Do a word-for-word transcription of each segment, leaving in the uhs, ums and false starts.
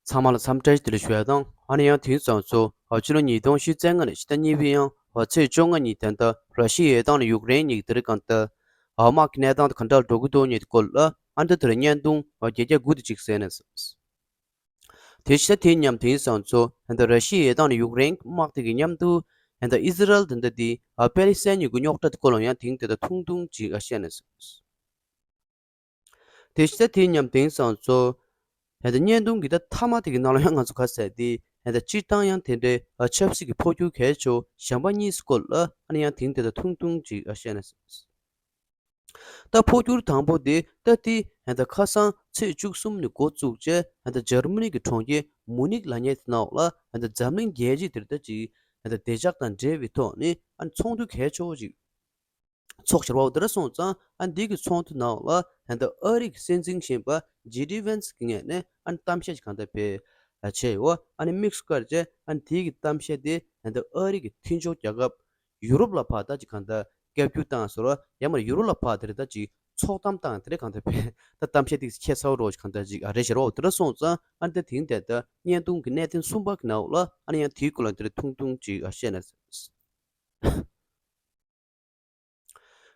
ཚང་མ་ལ་འཚམས་འདྲི་བདེ་ལེགས་ཞུ་ཡ་དང་། ཨ་ནི་ཡང་དེང་སང་ཚོ་ཕྱི་ལོ་ཉིས་སྟོང་ཉི་ཤུ་རྩ་ལྔ་ནས་ཕྱི་ཟླ་གཉིས་པའི་ཡང་ཚེས་བཅོ་ལྔ་ཉིན་ད་ལྟ་ར་ཤི་ཡའི་ཡར་ཐང་ནས་ཡུཀ་རེན་གཉིས་ཀྱི་དེ་རིང་གང་ལྟར་དམག་གི་གནས་སྟངས་དེ་ག་འདྲ་འགྲོ་གི་འདུག་མཁན་དེ་སྐོར་ལ་ཨ་ནི་དེ་རིང་བརྙན་ཐུང་བརྒྱད་བརྒྱ་དགུ་དེ་ཅིག་གསན་ནས། དེ་ཕྱི་ཟླ་དེའི་མཉམ་དེང་སང་ཚོ་ད་ལྟ་ར་ཤི་ཡའི་ཡར་ཐང་ནས་ཡུཀ་རེན་དམག་དེ་གི་མཉམ་དུ་ད་ལྟ་ཨི་ཟི་རལ་དེ་འདྲ་དེ་པེ་ལི་སི་ཐན་གཉིས་ཀྱི་རྙོག་དྲ་དེ་སྐོར་ལ་ཡང་དེང་དེ་ད་ཐུང་ཐུང་ཅིག་བཤད་ནས། དེ་ཕྱི་ཟླ་དེའི་མཉམ་དེང་སང་ཚོ། ད་ལྟ་བརྙན་ཐུང་གི་ད་མཐའ་མ་དེ་གི་ནང་ལ་ཡང་ང་ཚོ་ག་ཟེར་དེ། ད་ལྟ་སྤྱིར་བཏང་ཡང་དེ་འདྲའི་ཆབ་སྲིད་ཀྱི་འཕོ་འགྱུར་གལ་ཆེ་བ་གཞན་པ་གཉིས་སྐོར་ལ་ཨ་ནི་ཡང་དེང་དེ་ད་ཐུང་ཐུང་ཅིག་བཤད་ནས། ད་འཕོ་འགྱུར་དང་པོ་དེ་ད་དེ་ད་ལྟ་ཁ་སང་ཚེས་བཅུ་གསུམ་ནས་འགོ་བཙུགས་བྱས་ད་ལྟ་འཇར་མ་ནི་གི་གྲོང་ཁྱེར་མུ་ནིག་ལབ་མཁན་དེ་ནང་ལ་ད་ལྟ་འཛམ་གླིང་རྒྱལ་སྤྱི་དེར་ད་ཅིག་ད་ལྟ་བདེ་འཇགས་དང་འབྲེལ་བའི་ཐོག་ནས་ཨ་ནི་ཚོགས་འདུ་གལ་ཆེ་བོ་ཅིག་ཚོགས་བཞག་པ་འོ་དེ་འདྲ་སོང་ཙང་ཨ་འདི་གི་ཚོགས་འདུ་ནང་ལ་ད་ལྟ་ཨ་རི་གི་སྲིད་འཛིན་གཞོན་པ་ཇེ་ཌི་ཝན་སི་གི་ངོས་ནས་ཨ་གཏམ་བཤད་ཅིག་གང་ལྟར་སྤེལ་བྱས་ཡོད། ཨ་ནི་དམིགས་སུ་བཀར་བྱས་ཨ་འདི་གི་གཏམ་བཤད་དེ་ད་ལྟ་ཨ་རི་གི་མཐུན་ཕྱོགས་རྒྱལ་ཁབ་ཡུ་རོབ་ལ་ཕར་ད་ཅིག་གང་ལྟར་སྐྱབས་བཅོལ་བཏང་ཟེར་བ་ཡང་མ་ཡུ་རོབ་ལ་ཕར་དེ་རེད་ད་ཅིག་ཚོགས་གཏམ་བཏང་དེ་རེད་གང་ལྟར་སྤེལ་ད་གཏམ་བཤད་དེ་ཁྱད་མཚར་བོ་འདྲ་བོ་ཅིག་གང་ལྟར་ཅིག་ཨ་རེད་ཤག་རོ། དེ་འདྲ་སོང་ཙང་ཨ་འདི་དེང་དེ་ད་བརྙན་ཐུང་གི་གནད་དོན་གསུམ་པ་གི་ནང་ལ་ཨ་ནི་ཡང་དེའི་སྐོར་ལ་དེ་རེད་ཐུང་ཐུང་ཅིག་ཨ་བཤད་ནས།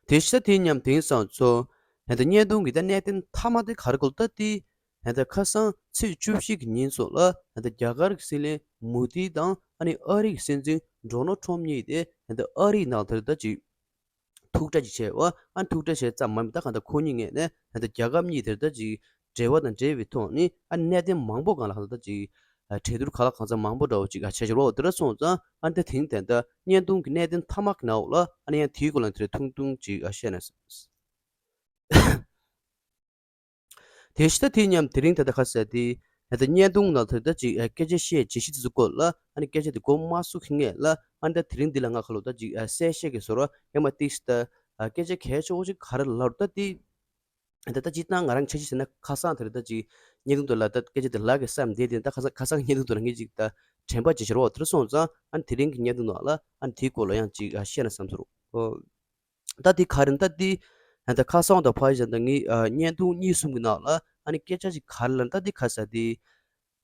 དེ་ཕྱི་ཟླ་དེའི་མཉམ་དེང་སང་ཚོ། ད་ལྟ་བརྙན་ཐུང་གི་ད་གནད་དོན་མཐའ་མ་དེ་ག་རེ་གོ་ལ་ད་དེ། ད་ལྟ་ཁ་སང་ཚེས་བཅུ་བཞི་གི་ཉིན་སོགས་ལ་ད་ལྟ་རྒྱ་གར་གྱི་སྲིད་བློན་མོ་དི་དང་ཨ་ནི་ཨ་རི་གི་སྲིད་འཛིན་ཌོ་ནལ་ཊམ་གཉིས་དེ་ད་ལྟ་ཨ་རིའི་ནང་དེར་ད་ཅིག་ཐུག་འཕྲད་ཅིག་བྱས་པ། ཨ་ནི་ཐུག་འཕྲད་བྱས་ཙམ་མ་ཡིན་པ་ད་གང་ལྟར་ཁོ་གཉིས་ངོས་ནས་ད་ལྟ་རྒྱལ་ཁབ་གཉིས་དེར་ད་ཅིག་འབྲེལ་བ་དང་འབྲེལ་བའི་ཐོག་ནས་ཨ་ནི་གནད་དོན་མང་པོ་སྒང་ལ་གང་ལྟར་ད་ཅིག་གྲོས་བསྡུར་གང་ལ་གང་འཚམ་མང་པོ་འདྲ་བོ་ཅིག་བྱས་བྱས་རོགས་དེ་འདྲ་སོང་ཙང་ཨ་ནི་ད་དེང་དེ་འདྲ་བརྙན་ཐུང་གི་གནད་དོན་མཐའ་མ་གི་ནང་ལ་ཨ་ནི་ཡང་དེའི་སྐོར་ལ་དེ་འདྲ་ཐུང་ཐུང་ཅིག་བཤད་ནས། དེ་ཕྱི་ཟླ་དེའི་མཉམ་དེ་རིང་ད་ལྟ་ཁ་ཟེར་དེ་ད་ལྟ་བརྙན་ཐུང་ནང་དེ་ད་ཅིག་སྐད་ཆ་བཤད་བྱེད་གཞི་དེ་ཚོ་སྐོར་ལ་ཨ་ནི་སྐད་ཆ་དེ་མགོ་མ་ཚུགས་ཀྱི་སྔོན་ལ་ཨ་ནི་ད་དེ་རིང་འདི་ལ་ང་ཁ་ལོ་ད་ཅིག་གསལ་བཤད་ཀྱི་བཟོ་འདྲ་ཡང་མ་ཏིག་ད་སྐད་ཆ་གལ་ཆེ་བོ་ཅིག་ག་རེ་ལབ་ད་དེ། ད་ལྟ་སྤྱིར་བཏང་ང་རང་འཆར་གཞི་ཟེར་ན་ཁ་སང་དེར་ད་ཅིག་བརྙན་ཐུང་དེ་ལ་ད་སྐད་ཆ་དེ་ལབ་ཀྱི་བསམ་བསྡད་དེ་ད་ཁ་སང་ཁ་སང་གི་བརྙན་ཐུང་དེ་ལ་ངས་ཅིག་ད་དྲན་པ་བརྗེད་ཤོར་བ་དེར་སོང་ཙང་ཨ་ནི་དེ་རིང་གི་བརྙན་ཐུང་ནང་ལ་ཨ་ནི་དེའི་སྐོར་ལ་ཡང་ཅིག་བཤད་ན་བསམ་སོང་། ད་དེ་ག་རེ་ད་དེ་ད་ཁ་སང་དང་ཕ་ཡི་ཟེར་ད་ངས་བརྙན་ཐུང་གཉིས་གསུམ་གི་ནང་ལ་ཨ་ནི་སྐད་ཆ་ཅིག་ག་རེ་ལབ་ད་དེ་ཁ་ས་དེ་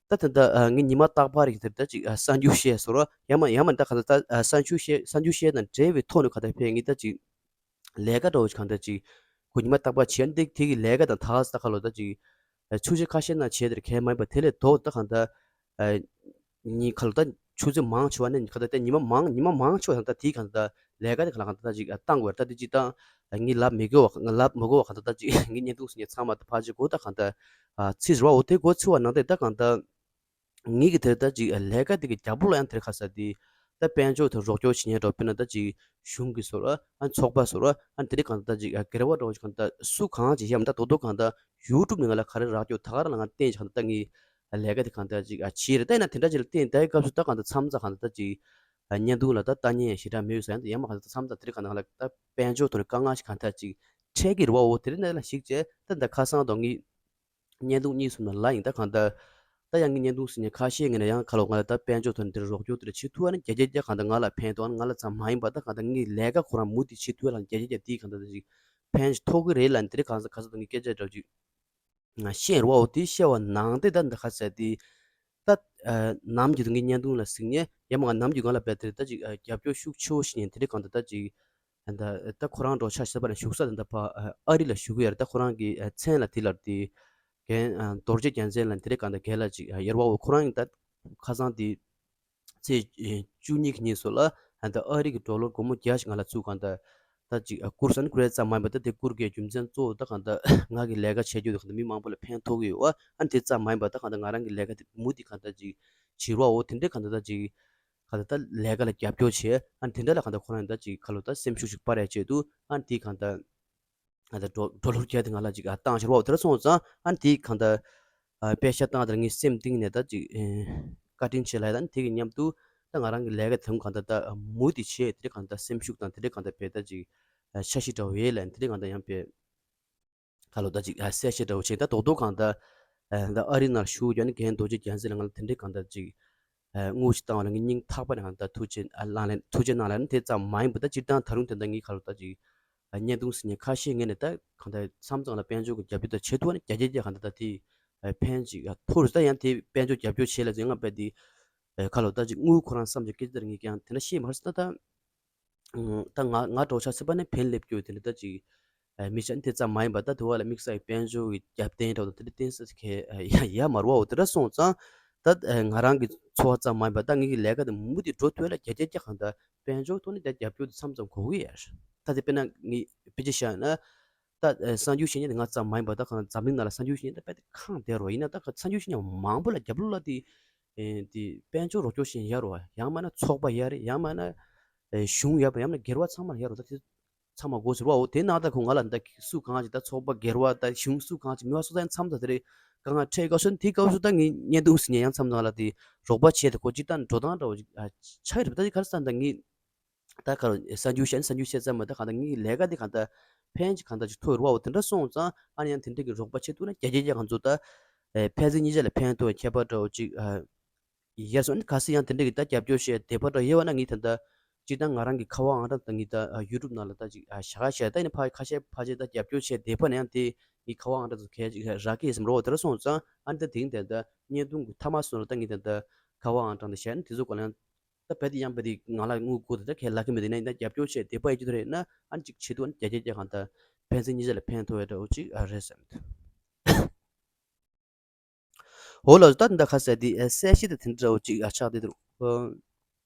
ད་ད་ད་ངས་ཉི་མ་རྟག་པར་གྱི་དེར་ད་ཅིག་གསར་འགྱུར་བཤད་སོང་ར་ཡང་མ་ཡང་མ་ད་ག་ད་ད་གསར་འགྱུར་བཤད་གསར་འགྱུར་བཤད་དང་འབྲེལ་བའི་ཐོག་ནས་ག་ད་ཕེ་ངས་ད་ཅིག་ལས་ཀ་འདྲ་བོ་ཞིག་གང་ལྟར་ཅིག་ཁོ་ཉི་མ་རྟག་པར་བྱས་ན་དེ་དེ་གི་ལས་ཀ་དང་ད་ས་ད་ཁ་ལོ་ད་ཅིག་ཆུ་ཚོད་ཁ་ཤས་ནང་བྱས་དེར་གལ་མ་ཡིན་པ་དེ་ལས་ལྡོག་ད་གང་ལྟར་ཉིན་ཁ་ལོ་ད་ཆུ་ཚོད་མང་ཆེ་བ་ནས་ག་ད་ད་ཉི་མ་མང་ཉི་མ་མང་ཆེ་བ་ད་དེ་གང་ལྟར་ལས་ཀ་དེ་ག་ལ་གང་ལྟར་ད་ཅིག་བཏང་དགོས་ད་དེ་ཅིག་བཏང་ངས་ལབ་མི་དགོས་བ་ལབ་མི་དགོས་བ་གང་ལྟར་ད་ཅིག་ངས་བརྙན་ཐུང་ཟིན་ཉེ་ཚང་མ་ད་ཕར་ཅིག་གོ་ད་གང་ལྟར་ཚིག་རུ་བ་འོ་དེ་གོ་ཚིག་བ་ནང་དེ་ད་གང་ལྟར། ངེད་ཀྱི་དེར་ད་ཅིག་ལས་ཀ་དེ་གི་རྒྱབ་ལོགས་ལ་ཡང་དེར་ཁ་ས་དེ་ད་དཔལ་འབྱོར་དང་རོགས་སྐྱོར་བྱེད་མཁན་འདྲ་དཔེར་ན་ད་ཅིག་གཞུང་གི་སོ་ར་ཨ་ཚོགས་པ་སོ་ར་ཨ་དེ་རིགས་གང་ད་ཅིག་སྒེར་བ་འདྲ་བོ་ཞིག་གང་ད་སུ་གང་ཅིག་ཡང་ད་དོ་དོ་གང་ད་ཡུ་ཊུབ་ནས་ང་ལ་ག་རེ་རག་རྒྱུ་ད་ག་རང་ལ་ང་བརྟེན་ཅིག་གང་ད་ད་ངའི་ལས་ཀ་དེ་གང་ད་ཅིག་བྱེད་རེད། ད་ཡིན་ན་དེ་འདྲ་ཅིག་ལ་བརྟེན་ད་ཡི་སྐབས་སུ་ད་གང་ད་མཚམས་མཚམས་གང་ད་ད་ཅིག་བརྙན་ཐུང་ལ་ད་ལྟ་ཉན་ཡང་ཞེ་དྲག་མེད་ས་ཡང་ད་ཡང་མ་གང་ད་ད་མཚམས་མཚམས་དེ་རིགས་གང་ད་ང་ལ་ད་དཔལ་འབྱོར་ཐོག་ནས་དཀའ་ངལ་ཞིག་གང་ད་ཅིག་འཕྲད་ཀྱི་རེད་བ། འོ་དེ་རིགས་ནས་ལ་ཞིག་བྱས་ད་ད་ཁ་སང་དང་ངའི་བརྙན་ཐུང་གཉིས་གསུམ་ལ་ལ་ཡིན་ད་གང་ལྟར། ད་ཡང་ངའི་བརྙན་ཐུང་ཟིན་ནས་ཁ་ཤས་ངས་ན་ཡང་ཁ་ལོ་ང་ལ་ད་དཔལ་འབྱོར་ཐོག་ནས་འདིར་རོགས་སྐྱོར་དེ་འདྲ་བྱེད་ཐུབ་ཨ་ནི་བརྒྱ་ཆ་བརྒྱ་གང་ལྟར་ང་ལ་ཕན་ཐོགས་ཨ་ནི་ང་ལ་ཙམ་མ་ཡིན་པ་ད་གང་ལྟར་ངའི་ལས་ཀ་ཁོ་རང་མུ་མཐུད་བྱེད་ཐུབ་ཨ་ལ་བརྒྱ་ཆ་བརྒྱ་དེའི་གང་ལྟར་ད་ཅིག་ཕན་ཐོགས་ཀྱི་རེད་ལ་ནི་དེ་རིང་གང་ས་ག་ས་ད་ངའི་སྐད་ཆ་འདྲ་ཅིག་ཤེས་རོགས་དེ་ཤེས་བ་ནང་དེ་ད་འདི་ཁ་ཟེར་དེ་ད་ནམ་རྒྱུན་དུ་ངའི་བརྙན་ཐུང་ལ་གཟིགས་ནས་ཡང་མ་ནམ་རྒྱུན་ང་ལ་བས་དེ་ད་ཅིག་རྒྱབ་སྐྱོར་ཤུགས་ཆེ་བོ་ཞིག་ཡིན་དེ་རིང་གང་ལྟར་ད་ཅིག་ད་ད་ཁོ་རང་འགྲོ་ཆ་ཤེས་པ་ནས་བཞུགས་ས་དེ་འདྲ་ཕ་ཨ་རི་ལ་བཞུགས་ཀྱི་ཡོད་རེད། ད་ཁོ་རང་གི་མཚན་ལ་དེ་ལ་དེ་རྒན་རྡོ་རྗེ་རྒྱལ་མཚན་ལ་དེ་རིང་གང་ལྟར་རྒན་ལགས་ཅིག་ཡོད་རེད་བ། འོ་ཁོ་རང་གི་ད་ཁ་སང་དེ་ཚེས་བཅུ་གཉིས་ཀྱི་ཉིན་སོགས་ལ་ད་ཨ་རི་གི་ཌོ་ལར་སྒོར་མོ་བརྒྱ་ཞིག་ང་ལ་ཚུར་གང་ལྟར་ད་ཅིག་བསྐུར་ས་ནི་བསྐུར་ཡ་ཙམ་མ་ཡིན་པ་ད་དེ་བསྐུར་དགོས་རྒྱུ་མཚན་གཙོ་བོ་ད་གང་ལྟར་ང་གི་ལས་ཀ་བྱེད་རྒྱུ་དེ་གང་ལྟར་མི་མང་པོ་ལ་ཕན་ཐོགས་ཀྱི་ཡོད་བ། ཨ་ནི་དེ་ཙམ་མ་ཡིན་པ་ད་གང་ལྟར་ང་རང་གི་ལས་ཀ་དེ་མུ་མཐུད་གང་ལྟར་ཅིག་བྱེད་རོགས་འོ་དེ་འདྲའི་གང་ལྟར་ད་ཅིག་ག་ད་ལྟ་ལས་ཀ་ལ་རྒྱབ་སྐྱོར་བྱས་ཨ་དེ་འདྲ་ལ་ག་ད་ཁོ་རང་ད་ཅིག་ཁ་ལོ་ད་སེམས་ཤུགས་ཤིག་སྤར་ཡ་ཆེད་དུ་ཨ་དེ་ག་ད་ཨ་ད་ཌོ་ཌོ་ལར་བརྒྱ་དེ་ང་ལ་ཅིག་ཨ་བཏང་ཤར་བ་དེ་ར་སོང་ཙང་ཨ་དེ་ག་ད་ཨ་པེ་ཤ་བཏང་དེ་ངའི་སེམས་གཏིང་ནས་ད་ཅིག་ཨེ་བཀའ་དྲིན་ཆེ་ལབ་ཡ་ད་དེ་གི་མཉམ་དུ་ད་ང་རང་གི་ལས་ཀ་དེ་ག་ད་ད་མུ་མཐུད་བྱས་དེ་ག་ད་སེམས་ཤུགས་དང་དེ་ག་ད་བས་ད་ཅིག་ཨ་འཆར་གཞི་འདྲ་བོ་ཡོད་ལ་དེ་ག་ད་ཡང་བས། ཁ་ལོ་ད་ཅིག་ཨ་གསལ་བཤད་འདྲ་བོ་བྱས་ད་རྡོག་རྡོག་གང་ལྟར་ཨ་ད་ཨ་རི་ནང་ལ་བཞུགས་ཡོད་ནི་རྒན་རྡོ་རྗེ་རྒྱལ་མཚན་ལ་ང་ལ་དེ་འདྲའི་གང་ལྟར་ཅིག་ཨ་དངུལ་ཞིག་བཏང་བ་ལ་ངའི་སྙིང་ཐག་པ་ནས་གང་ལྟར་ཐུགས་རྗེ་ཨ་གནང་ལན་ཐུགས་རྗེ་གནང་ལན་དེ་ཙམ་མ་ཡིན་པ་ད་སྤྱིར་བཏང་ད་རུང་དེ་འདྲ་ངའི་ཁ་ལོ་ད་ཅིག་ཨ་བརྙན་ཐུང་ཟིན་ནས་ཁ་ཤས་ངས་ནས་ད་གང་ལྟར་མཚམས་མཚམས་ལ་དཔལ་འབྱོར་གྱི་རྒྱབ་སྐྱོར་ད་བྱེད་ཐུབ་བ་ནི་བརྒྱ་ཆ་བརྒྱ་གང་ལྟར་ད་དེ་ ཕན་ཅིག་ཐོགས་རེད། ད་ཡང་དེ་དཔལ་འབྱོར་རྒྱབ་སྐྱོར་བྱེད་ལ་ཟེར་ང་དཔེ་དེ་ཁ་ལོ་ད་ཅིག་དངུལ་ཁོ་རང་བསམ་ཅིག་སྐད་ཆ་དེར་ངས་ཀྱང་དེ་འདྲ་ཤེས་མ་རེད་ད། ད་ང་ང་གྲོགས་ཆ་སེ་པ་ནས་ཕན་སླེབས་རྒྱུ་དེ་འདྲ་ད་ཅིག་མི་ཆ་དེ་ཙམ་མ་ཡིན་པ་ད་དུ་བ་ལ་དམིགས་བསལ་གྱི་དཔལ་འབྱོར་གྱི་རྒྱབ་རྟེན་འདྲ་བོ་དེ་འདྲ་བརྟེན་ས་ཁེ་ཡ་ཡ་མ་རུ་བ་འོ་དེ་འདྲ་སོང་ཙང་། ད་ང་རང་གི་འཚོ་བ་ཙམ་མ་ཡིན་པ་ད་ངེད་ཀྱི་ལས་ཀ་དེ་མུ་མཐུད་འགྲོ་ཐུབ་ལ་རྒྱ་རྒྱ་རྒྱ་གང་ད་དཔལ་འབྱོར་ཐོག་ནས་རྒྱ་རྒྱབ་སྐྱོར་དེ་མཚམས་ཙམ་དགོས་ཀྱི་ཡ། ད་དེ་དཔེར་ན་ངས་དཔེ་ཆ་བཞག་ན། ད་གསར་འགྱུར་བཤད་མཁན་དེ་ང་ཙམ་མ་ཡིན་པ་ད་གང་འཛམ་གླིང་ནང་ལ་གསར་འགྱུར་བཤད་མཁན་ད་དཔེ་དེ་གང་བསྡད་རོ་ཡིན་ན་ད་ག་གསར་འགྱུར་བཤད་མཁན་མང་པོ་ལ་རྒྱབ་ལོགས་ལ་དེ་དེ་དཔལ་འབྱོར་རོགས་སྐྱོར་བྱེད་མཁན་ཡོད་རེད་བ། ཡང་མིན་ན་ཚོགས་པ་ཡོད་རེད། ཡང་མིན་ན་གཞུང་ཡོད་པ། ཡང་མིན་ན་སྒེར་བ་ཚང་མ་ཡོད་རེད། ད་དེ་ཚང་མ་དགོས་ཟེར་བའོ། དེ་ནང་ད་ཁོ་ང་ལ་ད་སུ་གང་ཅིག་ད་ཚོགས་པ་སྒེར་བ་ད་གཞུང་སུ་གང་ཅིག་མི་བ་སོ་ད་མཚམས་ད་དེ་རེད། གང་ང་འཕྲད་སྐབས་སུ་དེ་སྐབས་སུ་ད་ངས་བརྙན་ཐུང་ཟིན་ཡང་མཚམས་ནང་ལ་དེ་རོགས་པ་བྱས་ཏེ་ཁོ་ཅིག་ད་འགྲོ་སྟངས་འདྲ་བོ་ཅིག་ཆགས་ཡོད་རེད། ད་དེ་ག་རེ་ཟེར་ན་ད་ངས་ད་ག་རེ་གསར་འགྱུར་བཤད་ན་གསར་འགྱུར་བཤད་ཙམ་མ་ད་གང་ད་ངའི་ལས་ཀ་དེ་གང་ད་ཕན་ཅིག་གང་ད་ཅིག་ཐོགས་རེད་བ། འོ་དེ་འདྲ་སོང་ཙང་ཨ་ནི་ཡང་དེ་འདྲ་གི་རོགས་པ་བྱེད་ཐུབ་ན་རྒྱ་རྒྱ་རྒྱ་ང་ཚོ་ད་ཕན་ཚུན་གཉིས་ཆ་ལ་ཕན་ཐོགས་ཁྱད་པར་འདྲ་བོ་ཅིག་ཡར་སོང་ནི་ག་སི་ཡང་དེ་འདྲ་གི་ད་རྒྱབ་སྐྱོར་བྱས་བདེ་པོ་འདྲ་ཡོད་བ་ན་ངས་ད་ད་ཅིག་ད་ང་རང་གི་ཁ་པར་ཨང་གྲངས་ད་ངས་ད་ཡུ་ཊུབ་ནང་ལ་ད་ཅིག་བཞག་བཞག་ད་ནི་ཕ་ཁ་ཤས་ཕ་ཆེ་ད་རྒྱབ་སྐྱོར་བྱས་བདེ་པོ་ན་ཡང་དེ་ངའི་ཁ་པར་ཨང་གྲངས་ཚོ་གས་ཅིག་རག་གི་ཡོད་བསམ་རོགས་དེ་འདྲ་སོང་ཙང་ཨ་ནི་ད་དེང་དེ་ད་བརྙན་ཐུང་གི་མཐའ་མ་སོང་ལ་ད་ངས་ད་ད་ཁ་པར་ཨང་གྲངས་ད་བཤད་ན་དེ་ཚོ་ག་ལ་ཡང་། ད་བལ་དེ་ཡང་བལ་དེ་ང་ལ་དངུལ་དགོས་དེ་ད་ཁས་ལག་གི་མེད་དེ་ན་ཡིན་ད་རྒྱབ་སྐྱོར་བྱས་བདེ་པོ་ཡིན་གྱི་ཐོ་རེད་ན་ཨ་ནི་ཅིག་བྱེད་དུ་ཨ་ནི་རྒྱ་རྒྱ་རྒྱ་གང་ད་ཕན་ཚུན་གཉིས་ཆ་ལ་ཕན་ཐོགས་ཡ་འདྲ་བོ་ཅིག་ཨ་རེད་བསམ་འདུག་འོ་ལགས་ད་ད་ཁ་གསལ་དེ་གསལ་བཤད་དེ་དེ་འདྲ་བོ་ཅིག་ཨ་ཆགས་བསྡད་འདུག་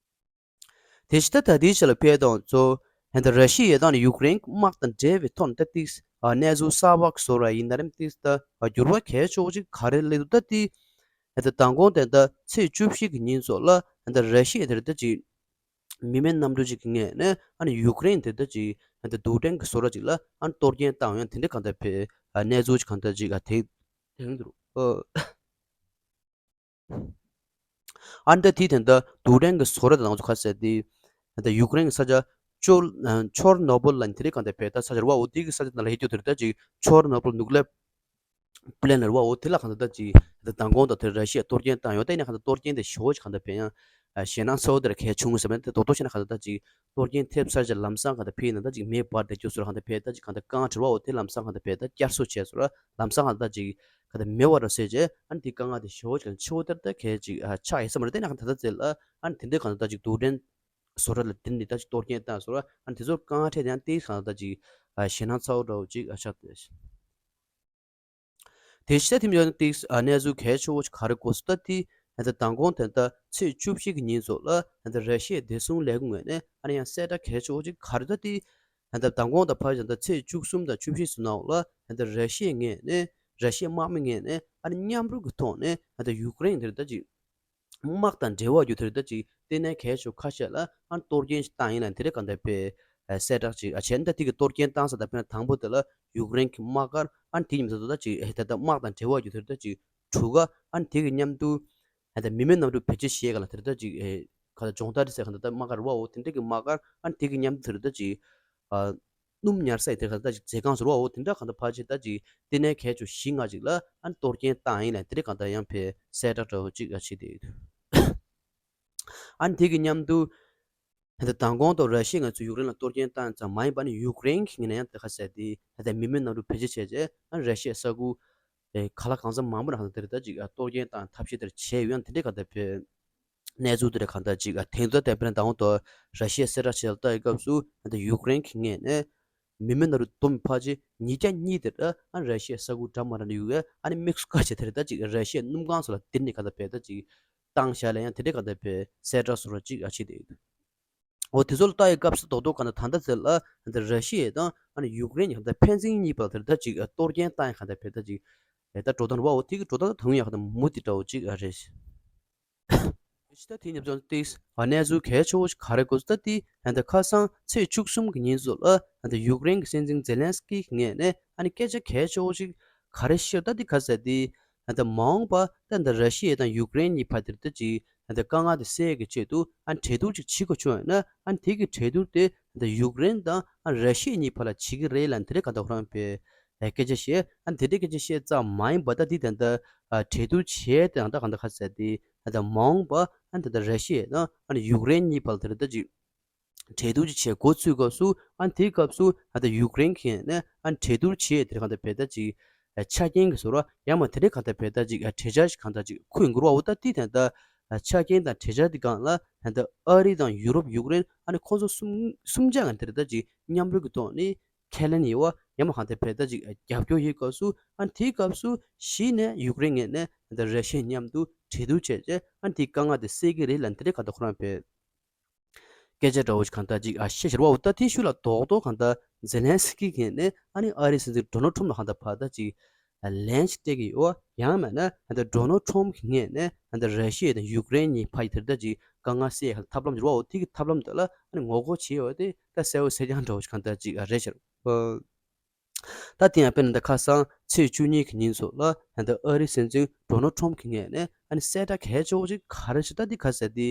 དེ་ཕྱི་ད་ད་དེའི་ཆ་ལ་ཕེབས་དང་གཙོ་ད་ར་ཤི་ཡའི་དང་ཡུཀ་རེན་དམག་དང་འབྲེལ་བའི་ཐོག་ནས་ད་ཏིག་གནས་ཚུལ་གསར་པ་བཟོ་ར་ཡིན་ན་རེམ་ཏིག་ད་འགྱུར་བ་གལ་ཆེ་བོ་ཅིག་ག་རེ་སླེབས་འདུག་ད་ཏིག་ད་མདང་དགོང་དེ་ད་ཚེས་བཅུ་བཞི་གི་ཉིན་ཚོ་ལ་ད་ར་ཤི་ཡ་དེར་ད་ཅིག་མི་མེད་གནམ་གྲུ་ཅིག་གི་ངོས་ནས་ཨ་ནི་ཡུཀ་རེན་དེ་ད་ཅིག་ད་རྡུལ་ཕྲན་གྱི་བཟོ་གྲྭ་ཅིག་ལ་ཨ་ནི་གཏོར་སྐྱོན་བཏང་ཡོང་དེ་འདྲ་གང་ལྟར་བས་གནས་ཚུལ་ཅིག་གང་ལྟར་ཅིག་ཨ་དེ་དེ་འདུག་ཨ་ནི་ད་དེ་དེ་ད་རྡུལ་ཕྲན་གྱི་བཟོ་གྲྭ་དང་ཚོ་ཁ་གསལ་དེ་ད་ཡུཀ་རེན་གྱི་ས་ཆ་ཅོ་ཆོར་ནོ་བོལ་ལ་ནི་དེ་འདྲ་གང་ལྟར་བས་ད་ས་ཆ་རུ་བ་འོ་དེ་གི་ས་ཆ་ནང་ལ་ཧེ་ཅོ་དེ་ད་ཅིག་ཆོར་ནོ་བོལ་ནུག་ལེ་པི་ལེན་ལ་རུ་བ་འོ་དེ་ལ་གང་ལྟར་ད་ཅིག་ད་མདང་དགོང་དང་དེ་ར་ཤི་ཡ་གཏོར་སྐྱོན་བཏང་ཡོད་ད་ཡིན་ན་གང་ལྟར་གཏོར་སྐྱོན་དེ་ཞེ་བོ་ཅིག་གང་ལྟར་བས་ཡང་ཞེད་སྣང་ཚ་བོ་དེ་ར་གལ་ཆུང་ངུ་ཟེར་བ་ནི་དེ་རྡོག་རྡོག་བྱས་ན་གང་ལྟར་ད་ཅིག་གཏོར་སྐྱོན་ཐེབས་ཚར་རྗེས་ལམ་སང་གང་ལྟར་ཕེ་ཡིན་ན་ད་ཅིག་མེ་འབར་བསྡད་རྒྱུ་ཚོ་ར་གང་ལྟར་བས་ད་ཅིག་གང་ལྟར་རྐང་བྲེལ་བ་འོ་དེ་ལམ་སང་གང་ལྟར་བས་ད་བསྐྱར་གསོ་བྱས་ཚོ་ར་ལམ་སང་གང་ལྟར་ད་ཅིག་གང་ལྟར་མེ་བ་ར་ཟེར་རྗེས་ཨ་ནི་དེ་དཀའ་ངལ་དེ་ཞེ་བོ་ཅིག་ཆེ་བོ་དེར་ད་གལ་ཅིག་ཆགས་ཡོད་ས་མ་རེད། དེ་ན་གང་ལྟར་ད་ཚེ་ལ་ཨ་ནི་དེ་འདྲའི་གང་ལྟར་ད་ཅིག་རྡུལ་ཕྲན་བཟོ་གྲྭ་ལ་དེ་ནི་ད་ཅིག་གཏོར་སྐྱོན་བཏང་སོང་ར་ཨ་ནི་དེ་ཚོ་རྐང་བྲེལ་དེ་ཡང་དེ་གང་ལྟར་ད་ཅིག་ཞེད་སྣང་ཚ་བོ་འདྲ་བོ་ཅིག་ཆགས་ཏེ། དེ་ཕྱི་ད་ཐིམ་ཡོད་ན་ཏིག་གནས་ཚུལ་གལ་ཆེ་བོ་ཞིག་ག་རེ་གོ་སོང་ད་དེ་ད་མདང་དགོང་དེ་ད་ཚེས་བཅུ་བཞི་གི་ཉིན་ཚོ་ལ་ད་ར་ཤི་ཡའི་བདེ་སྲུང་ལས་ཁུངས་ངོས་ནས་ཨ་ནི་ཡང་གསལ་བསྒྲགས་གལ་ཆེ་བོ་ཞིག་ག་རེ་ད་དེ་ད་མདང་དགོང་ད་ཕར་ད་ཚེས་བཅུ་གསུམ་དང་བཅུ་བཞི་ཚོ་ནང་ལ་ད་ར་ཤི་ཡའི་ངོས་ནས་ར་ཤི་ཡའི་དམག་མི་ངོས་ནས་ཨ་ནི་མཉམ་རུབ་ཀྱི་ཐོག་ནས་ད་ཡུཀ་རེན་དེར་ད་ཅིག་དམག་དང་འབྲེལ་བ་ཡོད་དེ་རེད་ད་ཅིག་ལྟེ་གནས་གལ་ཆེ་ཁ་ཤས་ལ་ཨ་གཏོར་སྐྱོན་ཞིག་བཏང་ཡིན་ལ་དེ་རེད་གང་ལྟར་བས་གསལ་བསྒྲགས་ཅིག་ཨ་བྱས་ན་ད་དེ་གི་གཏོར་སྐྱོན་བཏང་ས་དང་དཔེར་ན་དང་པོ་དེ་ལ་ཡུཀ་རེན་གྱི་དམག་སྒར་ཨ་དེ་ཉིན་ཚོ་ད་ཅིག་ད་ལྟ་དམག་དང་འབྲེལ་བ་ཡོད་དེ་རེད་ད་ཅིག་དྲུག་ག་ཨ་དེ་གི་མཉམ་དུ་ད་མི་མེད་གནམ་གྲུ་བེད་སྤྱོད་བྱས་ག་ལ་དེ་རེད་ད་ཅིག་ག་ལ་སྦྱོང་བརྡར་རེད་ཟེར་གང་ལྟར་ད་དམག་སྒར་བ་འོ་དེ་འདྲ་གི་དམག་སྒར་ཨ་དེ་གི་མཉམ་དུ་དེ་རེད་ད་ཅིག་ཨ། སྣུམ་ཉར་ས་ཡི་དེ་ག་ད་ཅིག་མཛད་ཁང་ཟེར་བ་འོ་དེ་འདྲ་གང་ལྟར་ཕལ་ཆེར་ད་ཅིག་ལྟེ་གནས་གལ་ཆེ་བཞི་ལྔ་ཅིག་ལ་ཨ་ནི་གཏོར་སྐྱོན་བཏང་ཡིན་ལ་དེ་འདྲ་གང་ལྟར་ཡང་ཕེ་གསལ་བསྒྲགས་འདྲ་བོ་ཅིག་ཨ་བྱེད་དེ་ཡོད། ཨ་ནི་དེ་གི་མཉམ་དུ་ད་མདང་དགོང་དུ་ར་ཤི་ཡ་ང་ཚོས་ཡུཀ་རེན་ལ་གཏོར་སྐྱོན་བཏང་ཙང་མ་ཡིན་པ་ནི་ཡུཀ་རེན་གྱི་ངོས་ནས་ཡང་དེ་ཁ་གསལ་དེ་ད་ལྟ་མི་མེད་གནམ་གྲུ་བེད་སྤྱོད་བྱས་རྗེས་ཨ་ནི་ར་ཤི་ཡའི་ས་ཁུལ་ག་ལ་གང་འཚམ་མང་པོ་ནང་དེར་ད་ཅིག་གཏོར་སྐྱོན་བཏང་ཐབས་ཤེས་དེར་བྱས་ཡོད་ཡང་དེ་འདྲ་གང་ལྟར་ཕེ། གནས་ཚུལ་དེ་འདྲ་གང་ལྟར་ཅིག་ཨ་དེང་དུས་ད་དཔེར་ན་ད་འོང་དུ་ར་ཤི་ཡའི་གསལ་བསྒྲགས་བྱས་ལ་ལྟ་ཡི་སྐབས་སུ་ད་ཡུཀ་རེན་གྱི་ངོས་ནས་མི་མེད་གནམ་གྲུ་བསྡོམས་ཕལ་ཆེར་ཉིས་བརྒྱ་གཉིས་དེ་འདྲ་ཨ་ར་ཤི་ཡའི་ས་ཁུལ་འདྲ་མི་འདྲ་ནས་ཡོད་ཡ་ཨ་ནི་དམིགས་སུ་བཀར་བྱས་དེ་རེད་ད་ཅིག་ར་ཤི་ཡའི་སྣུམ་ཁང་སོགས་ལ་དེ་འདྲ་གང་ལྟར་བས་ད་ཅིག་བཏང་བཞག་ལ་ཡང་དེ་འདྲ་གང་ལྟར་བས་གསལ་བསྒྲགས་སོགས་ར་ཅིག་ཨ་བྱེད་དེ་ཡོད། འོ་དེ་ཚོ་ལ་ལྟ་ཡི་སྐབས་སུ་རྡོག་རྡོག་གང་ལྟར་ད་ལྟ་ཚེ་ལ་ད་ར་ཤི་ཡ་དང་ཨ་ནི་ཡུཀ་རེན་གྱི་གང་ལྟར་ཕན་ཚུན་གཉིས་བར་དེར་ད་ཅིག་གཏོར་སྐྱོན་བཏང་ཡ་གང་ལྟར་བས་ད་ཅིག་ད་འགྲོ་སྟངས་རེད་བ། འོ་དེ་གི་འགྲོ་སྟངས་ད་དུང་ཡག་གང་ལྟར་མུ་མཐུད་འདྲ་བོ་ཅིག་ཨ་རེད། ཕྱི་ད་དེ་ཉིན་ཚོ་ཏིག་གནས་ཚུལ་གལ་ཆེ་བོ་ཞིག་ག་རེ་གོ་ད་དེ་ད་ཁ་སང་ཚེས་བཅུ་གསུམ་གྱི་ཉིན་ཚོ་ལ་ད་ཡུཀ་རེན་གྱི་སྲིད་འཛིན་ཛེ་ལན་སི་ཀི་གི་ངོས་ནས་ཨ་ནི་སྐད་ཆ་གལ་ཆེ་བོ་ཞིག་ག་རེ་བཤད་ད་དེ་ག་ཟེར་དེ། ད་མ་འོངས་པ་ད་ད་ར་ཤི་ཡ་དང་ཡུཀ་རེན་གཉིས་བར་དེར་ད་ཅིག་ད་དཀའ་ངལ་དེ་སེལ་གྱི་ཆེད་དུ་ཨ་གྲོས་བསྡུར་ཅིག་བྱེད་དགོས་བྱུང་ཡོད་ན་ཨ་དེ་གི་གྲོས་བསྡུར་དེ་ད་ཡུཀ་རེན་དང་ཨ་ར་ཤི་ཡ་གཉིས་བར་ལ་བྱེད་ཀྱི་རེད་ལ་དེ་འདྲ་ག་ད་ཁོ་རང་པའི་སྐད་ཆ་བཤད་ཨ་དེ་འདྲ་སྐད་ཆ་བཤད་ཙམ་མ་ཡིན་པ་ད་དེ་ད་ད་གྲོས་བསྡུར་བྱས་དེ་ད་ག་ད་ག་ཟེར་དེ་ད་མ་འོངས་པ་ཨ་ད་ད་ར་ཤི་ཡ་དང་ཨ་ཡུཀ་རེན་གཉིས་བར་དེར་ད་ཅིག་གྲོས་བསྡུར་ཅིག་བྱེད་འགོ་ཚུགས་སྐབས་སུ་ཨ་དེའི་སྐབས་སུ་ཨ་ད་ཡུཀ་རེན་གྱིས་ནས་ཨ་གྲོས་བསྡུར་བྱེད་དེར་གང་ལྟར་བས་ད་ཅིག་ ཆ་རྐྱེན་གྱི་བཟོ་འདྲ་ཡང་མ་དེ་འདྲའི་གང་ལྟར་བས་ད་ཅིག་གྲོས་འཆར་ཞིག་གང་ལྟར་ཅིག་འཁུར་ཡོང་གི་རེད་བ། འོ་ད་དེ་ད་ལྟ་ཆ་རྐྱེན་དང་གྲོས་འཆར་དེ་སྒང་ལ་ད་ལྟ་ཨ་རི་དང་ཡུ་རོབ་ཡུཀ་རེན་ཨ་ནི་ཁོང་ཚོ་གསུམ་གསུམ་ཆ་གང་དེ་ད་ཅིག་མཉམ་རུབ་ཀྱི་ཐོག་ནས་ཁས་ལེན་ཡོད་བ། ཡང་མ་གང་ལྟར་བས་ད་ཅིག་རྒྱབ་སྐྱོར་ཡོད་སྐབས་སུ་ཨ་ནི་དེའི་སྐབས་སུ་གཞི་ནས་ཡུཀ་རེན་ངོས་ནས་ད་ལྟ་ར་ཤི་ཡ་མཉམ་དུ་གྲོས་བསྡུར་བྱས་རྗེས་ཨ་ནི་དེའི་དཀའ་ངལ་དེ་སེལ་གྱི་རེད་ལབ་དེ་འདྲའི་གང་ལྟར་ཁོ་རང་བས་སྐད་ཆ་འདྲ་བོ་ཞིག་གང་ལྟར་ཅིག་ཨ་བཤད་བཞག་རེད་བ། འོ་ད་དེའི་ཤུལ་ལ་རྡོག་རྡོག་གང་ལྟར་ཛེ་ལན་སི་ཀི་ངོས་ནས་ཨ་ནི་ཨ་རིའི་སྲིད་འཛིན་ཌོ་ནལ་ཁྲོམ་ལ་གང་ལྟར་ཕར་ད་ཅིག་ལན་ཞིག་སྤྲད་ཀྱི་ཡོད་བ། ཡང་མིན་ན་ད་ལྟ་ཌོ་ནལ་ཁྲོམ་གྱི་ངོས་ནས་ད་ལྟ་ར་ཤི་ཡ་དང་ཡུཀ་རེན་གཉིས་བར་གྱི་དེ་ལྟར་ཅིག་དཀའ་ངལ་སེལ་ཡག་ཐབས་ལམ་ཞིག་རེད་བ། འོ་དེ་གི་ཐབས་ལམ་དེ་ལ་ཨ་ནི་ངོ་རྒོལ་བྱས་ཡོད་དེ་ད་གསལ་བོ་གསལ་རྐྱང་འདྲ་བོ་ཞིག་གང་ལྟར་ཅིག་ཨ་རེད་ཤག་ཨ། ད་དེ་ཡང་དཔེར་ན་ད་ཁ་སང་ཚེས་བཅུ་གཉིས་ཀྱི་ཉིན་སོགས་ལ་ད་ལྟ་ཨ་རིའི་སྲིད་འཛིན་ཌོ་ནལ་ཁྲོམ་གྱི་ངོས་ནས་ཨ་ནི་གསལ་བསྒྲགས་གལ་ཆེ་བོ་ཅིག་ག་རེ་ཞིག་ད་འདི་ག་ཟེར་ཏེ།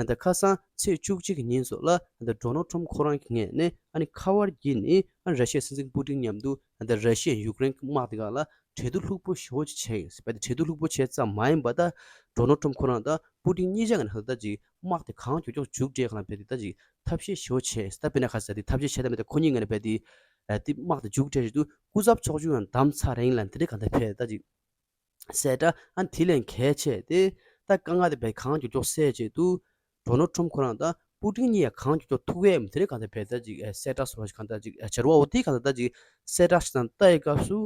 ད་ལྟ་ཁ་སང་ཚེས་བཅུ་གཅིག་གི་ཉིན་སོགས་ལ་ད་ལྟ་ཌོ་ནལ་ཁྲོམ་ཁོ་རང་གི་ངོས་ནས་ཨ་ནི་ཁ་པར་བརྒྱུད་ནས་ཨ་ནི་ར་ཤི་ཡའི་སྲིད་འཛིན་པུ་ཏིན་མཉམ་དུ་ད་ལྟ་ར་ཤི་ཡ་ཡུཀ་རེན་གྱི་དམག་དེ་སྒང་ལ་གྲོས་བསྡུར་ལྷུག་པོ་ཞེ་པོ་ཅིག་བྱས་ཡོད་ཟེར། དཔེ་དེ་གྲོས་བསྡུར་ལྷུག་པོ་བྱས་ཙམ་མ་ཡིན་པ་ད་ཌོ་ནལ་ཁྲོམ་ཁོ་རང་དང་པུ་ཏིན་གཉིས་ཆ་ངོས་ནས་ད་ལྟ་ཅིག་དམག་དེ་གང་མགྱོགས་མགྱོགས་མཇུག་སྒྲིལ་ག་ལ་བས་དེ་ད་ཅིག་ཐབས་ཤེས་ཞེ་པོ་བྱས་ཟེར། ད་དཔེར་ན་ག་ཟེར་ཏེ་ཐབས་ཤེས་བྱས་ད་མེད་ད་ཁོ་གཉིས་ངོས་ནས་བས་དེ་ཨ་དེ་དམག་དེ་མཇུག་སྒྲིལ་བཞིན་དུ་སྐུ་ཚབ་ཚོགས་ཆུང་ཡང་བདམས་ཚར་རིང་ལ་དེ་འདྲའི་གང་ལྟར་བས་ད་ཅིག་གསལ་བསྒྲགས་ཨ་དེ་ལས་གལ་ཆེ་དེ་ད་དཀའ་ངལ་དེ་བས་གང་མགྱོགས་མགྱོགས་སེལ་ཆེད་དུ་ཌོ་ནལ་ཁྲོམ་ཁོ་རང་དང་པུ་ཏིན་གཉིས་ཡང་གང་མགྱོགས་མགྱོགས་ཐུག་ཡས་མི་དེ་འདྲའི་གང་ལྟར་བས་ད་ཅིག་གསལ་བསྒྲགས་སོགས་གང་ལྟར་ཅིག་བྱ་རུ་བ། འོ་དེ་གང་ལྟར་ད་ཅིག་གསལ་བསྒྲགས་ཤིག་དང་ལྟ་ཡི་སྐབས་སུ།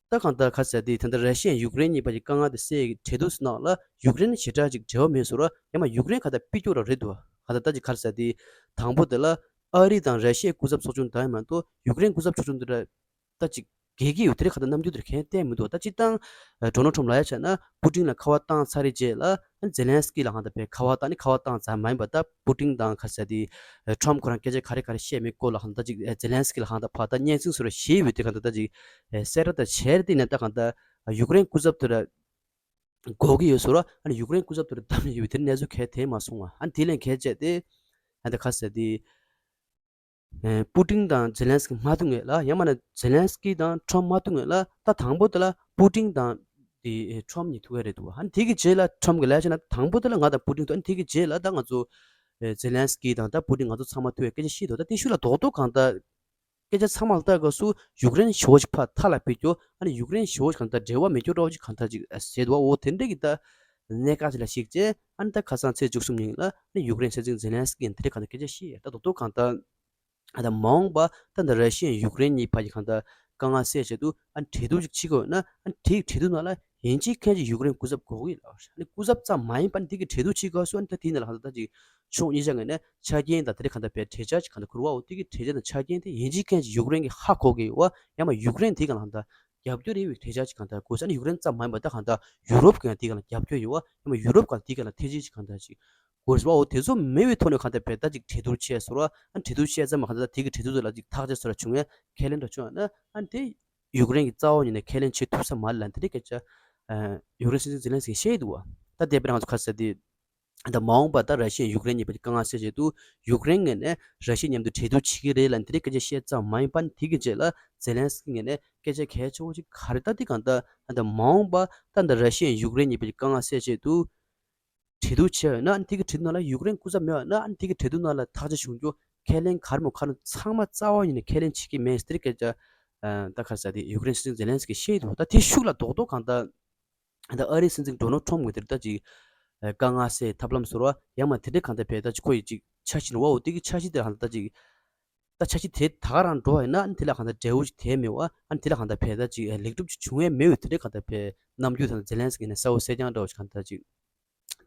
ད་གང་ལྟར་ག་ཟེར་ཏེ་ད་ལྟ་ར་ཤི་ཡ་ཡུཀ་རེན་གཉིས་བར་གྱི་དཀའ་ངལ་དེ་སེལ་གྱི་གྲོས་བསྡུར་ནང་ལ་ཡུཀ་རེན་ཞེ་དྲག་ཅིག་འབྲེལ་བ་མེད་བཟོ་འདྲ་ཡང་མ་ཡུཀ་རེན་ག་ད་ཕི་སྐྱོ་ར་རེད་འདུག་ག་ད་ད་ཅིག་ག་ཟེར་ཏེ་དང་པོ་དེ་ལ་ཨ་རི་དང་ར་ཤི་ཡའི་སྐུ་ཚབ་ཚོགས་ཆུང་དང་མ་གཏོགས་ཡུཀ་རེན་སྐུ་ཚབ་ཚོགས་ཆུང་དེ་འདྲ་ད་ཅིག་གེ་གེ་ཡོད་དེ་རེད། ག་ད་རྣམ་འགྱུར་དེ་གས་བསྟན་མི་འདུག་ད་སྤྱིར་བཏང་ཌོ་ནལ་ཁྲོམ་ལ་ཡ་བྱས་ན་པུ་ཏིན་ལ་ཁ་པར་བཏང་ཚར་རེད་རྗེས་ལ་ཛེ་ལན་སི་ཀི་ལ་གང་ད་བས་ཁ་པར་བཏང་ནི་ཁ་པར་བཏང་ཚར་མ་ཡིན་པ་ད་པུ་ཏིན་དང་ག་ཟེར་ཏེ་ཁྲོམ་ཁོ་རང་སྐད་ཆ་ག་རེ་ག་རེ་བཤད་མེད་སྐོར་ལ་གང་ད་ཅིག་ཛེ་ལན་སི་ཀི་ལ་གང་ད་ཕར་ད་སྙན་སེང་བཟོ་འདྲ་ཞེས་ཡོད་དེ་གང་ད་ད་ཅིག་གསལ་བསྒྲགས་ད་བྱས་རེད། དེ་ནས་ད་གང་ད་ཡུཀ་རེན་སྐུ་ཚབ་དེ་ར་དགོས་ཀྱི་ཡོད་བཟོ་འདྲ་ཨ་ནི་ཡུཀ་རེན་སྐུ་ཚབ་དེ་ར་བདམས་ཡོད་པའི་དེར་གནས་ཚུལ་གས་དེ་མ་སོང་བ། ཨ་ནི་དེ་ལས་གལ་ཆེ་དེ་ཨ་ད་ག་ཟེར་ཏེ། ཨེ་པུ་ཏིན་དང་ཛེ་ལན་སི་ཀི་མ་ཐུག་ངེས་ལ་ཡང་མིན་ན་ཛེ་ལན་སི་ཀི་དང་ཁྲོམ་མ་ཐུག་ངེས་ལ་ད་དང་པོ་དེ་ལ་པུ་ཏིན་དང་དེ་ཁྲོམ་གཉིས་ཐུག་ཡ་རེད་འདུག་ཨ་ནི་དེ་གི་རྗེས་ལ་ཁྲོམ་གི་ལས་བྱས་ན་དང་པོ་དེ་ལ་ང་དང་པུ་ཏིན་ཐུག་ཨ་ནི་དེ་གི་རྗེས་ལ་ད་ང་ཚོ་ཨེ་ཛེ་ལན་སི་ཀི་དང་ད་པུ་ཏིན་ང་ཚོ་ཚང་མ་ཐུག་ཡ་སྐད་ཆ་བཤད་འདུག་ད་དེ་ཤུལ་ལ་རྡོག་རྡོག་གང་ལྟར་སྐད་ཆ་ཚང་མ་ལ་ལྟ་དགོས་སུ་ཡུཀ་རེན་ཞེ་པོ་ཞིག་ཕར་མཐའ་ལ་ཕེབས་རྒྱུ་ཨ་ནི་ཡུཀ་རེན་ཞེ་པོ་ཞིག་གང་ལྟར་འབྲེལ་བ་མེད་རྒྱུ་འདྲ་བོ་ཞིག་གང་ལྟར་ཅིག་ཟེར་འདུག་འོ་དེ་འདྲ་གི་ད་གནད་འགག་ཅིག་ལ་གཞིགས་རྗེས་ཨ་ནི་ད་ཁ་སང་ཚེས་བཅུ་གསུམ་ཉིན་ལ་ཨ་ནི་ཡུཀ་རེན་སྲིད་འཛིན་ཛེ་ལན་སི་ཀི་ཡིས་དེ་འདྲ་གང་ལྟར་སྐད་ཆ་བཤད་ཡ་ད་རྡོག་རྡོག་གང་ལྟར། ཨ་ད་མ་འོངས་པ་ད་ད་ར་ཤི་ཡ་ཡུཀ་རེན་གཉིས་བར་གྱི་གང་ལྟར་དཀའ་ངལ་སེལ་ཆེད་དུ་ཨ་གྲོས་བསྡུར་ཅིག་བྱེད་དགོས་ན་ཨ་དེའི་གྲོས་བསྡུར་ནང་ལ་ཡིན་གཅིག་མཁན་གཅིག་ཡུཀ་རེན་སྐུ་ཚབ་དགོས་ཀྱི་ཡོད་ལབ། ཨ་སྐུ་ཚབ་ཙམ་མ་ཡིན་པ་འདི་གི་གྲོས་བསྡུར་བྱེད་དགོས་སོ་ཨ་ད་དེའི་ནང་ལ་གང་ལྟར་ད་ཅིག་ཕྱོགས་གཉིས་ཆ་ངོས་ནས་ཆ་རྐྱེན་དང་དེ་འདྲ་གང་ལྟར་བས་གྲོས་འཆར་ཅིག་གང་ལྟར་འཁུར་བའོ། དེ་གི་གྲོས་འཆར་དང་ཆ་རྐྱེན་དེ་ཡིན་གཅིག་མཁན་གཅིག་ཡུཀ་རེན་གྱིས་ཧ་གོ་གི་ཡོད་བ། ཡང་མ་ཡུཀ་རེན་དེ་གང་ལ་གང་ལྟར་རྒྱབ་སྐྱོར་ཡོད་པའི་གྲོས་འཆར་ཅིག་གང་ལྟར་དགོས་ས་ནི་ཡུཀ་རེན་ཙམ་མ་ཡིན་པ་ད་གང་ལྟར་ཡུ་རོབ་ཀྱང་དེ་གང་ལ་རྒྱབ་སྐྱོར་ཡོད་བ། ཡང་མ་ཡུ་རོབ་ཀྱང་དེ་གང་ལ་ཐེ་ཇུས་ཅིག་གང་ལྟར་ཅིག་དགོས་པའོ། དེ་ཚོ་མེད་པའི་ཐོག་ནས་གང་ལྟར་བས་ད་ཅིག་གྲོས་བསྡུར་བྱས་སོང་ར། ཨ་གྲོས་བསྡུར་བྱས་ཙམ་མ་གང་ལྟར་དེ་གི་གྲོས་བསྡུར་དེ་ལ་ཅིག་ཐག་གཅོད་སོ་ར་བྱུང་བས་ཁས་ལེན་འདྲ་བྱུང་ན་ཨ་དེ་ཡུཀ་རེན་གྱི་རྩ་བ་ཉིད་ནས་ཁས་ལེན་བྱེད་ཐུབ་ས་མ་རེད་ལབ་དེ་འདྲའི་སྐད་ཆ་ཡུཀ་རེན་སྲིད་འཛིན་ཛེ་ལན་སི་ཀིས་བཤད་ཡི་འདུག་བ། ད་དེ་དཔེར་ན་ང་ཚོ་ག་ཟེར་དེ། ད་མ་འོངས་པ་ད་ར་ཤི་ཡ་ཡུཀ་རེན་གཉིས་བར་གྱི་དཀའ་ངལ་སེལ་ཆེད་དུ་ཡུཀ་རེན་ངོས་ནས་ར་ཤི་ཡ་མཉམ་དུ་གྲོས་བསྡུར་བྱེད་ཀྱི་རེད་ལབ་དེ་འདྲའི་སྐད་ཆ་བཤད་ཙམ་མ་ཡིན་པ་དེ་གི་རྗེས་ལ་ཛེ་ལན་སི་ཀི་ངོས་ནས་སྐད་ཆ་གལ་ཆེ་བོ་ཅིག་ག་རེ་ད་དེ་གང་ལྟར་ད་མ་འོངས་པ་ད་ད་ར་ཤི་ཡ་ཡུཀ་རེན་གཉིས་བར་གྱི་དཀའ་ངལ་སེལ་ཆེད་དུ། གྲོས་བསྡུར་བྱས་ཡོད་ན་ཨ་ནི་དེ་གི་གྲོས་བསྡུར་ནང་ལ་ཡུཀ་རེན་སྐུ་ཚབ་མེད་པ་ན་ཨ་ནི་དེ་གི་གྲོས་བསྡུར་ནང་ལ་ཐག་གཅོད་བྱུང་རྒྱུ་ཁས་ལེན་ག་རེ་མོ་ག་རེ་ཚང་མ་རྩ་བ་ཉིད་ནས་ཁས་ལེན་བྱེད་ཀྱི་མེད་ཟེར་སྐད་ཆ་ཨ་ད་ག་རེ་ཟེར་དེ་ཡུཀ་རེན་སྲིད་འཛིན་ཛེ་ལན་སི་ཀིས་བཤད་འདུག་ད་དེ་ཤུགས་ལ་རྡོག་རྡོག་གང་ལྟར་ད་ཨ་རིའི་སྲིད་འཛིན་ཌོ་ནལ་ཁྲོམ་གྱི་དེར་ད་ཅིག་དཀའ་ངལ་སེལ་ཐབས་ལམ་བཟོ་འདྲ་ཡང་མ་དེ་འདྲའི་གང་ལྟར་བས་ད་ཅིག་ཁོ་ཡི་ཅིག་འཆར་གཞི་འདྲ་བ་འོ་དེ་གི་འཆར་གཞི་དེ་གང་ལྟར་ད་ཅིག་ད་འཆར་གཞི་དེ་ད་ག་རང་འགྲོ་བ་ཡིན་ན་ཨ་ནི་དེ་ལ་གང་ལྟར་འབྲས་བུ་ཞིག་དེ་མེད་བ་ཨ་ནི་དེ་ལ་གང་ལྟར་བས་ད་ཅིག་ལེགས་གྲུབ་ཅིག་བྱུང་ཡས་མེད་པའི་དེ་འདྲའི་གང་ལྟར་བས་རྣམ་འགྱུར་དང་ཛེ་ལན་སི་ཀི་ནས་གསལ་བོ་གསལ་རྐྱང་འདྲ་བ་ཞིག་གང་ལྟར་ཅིག་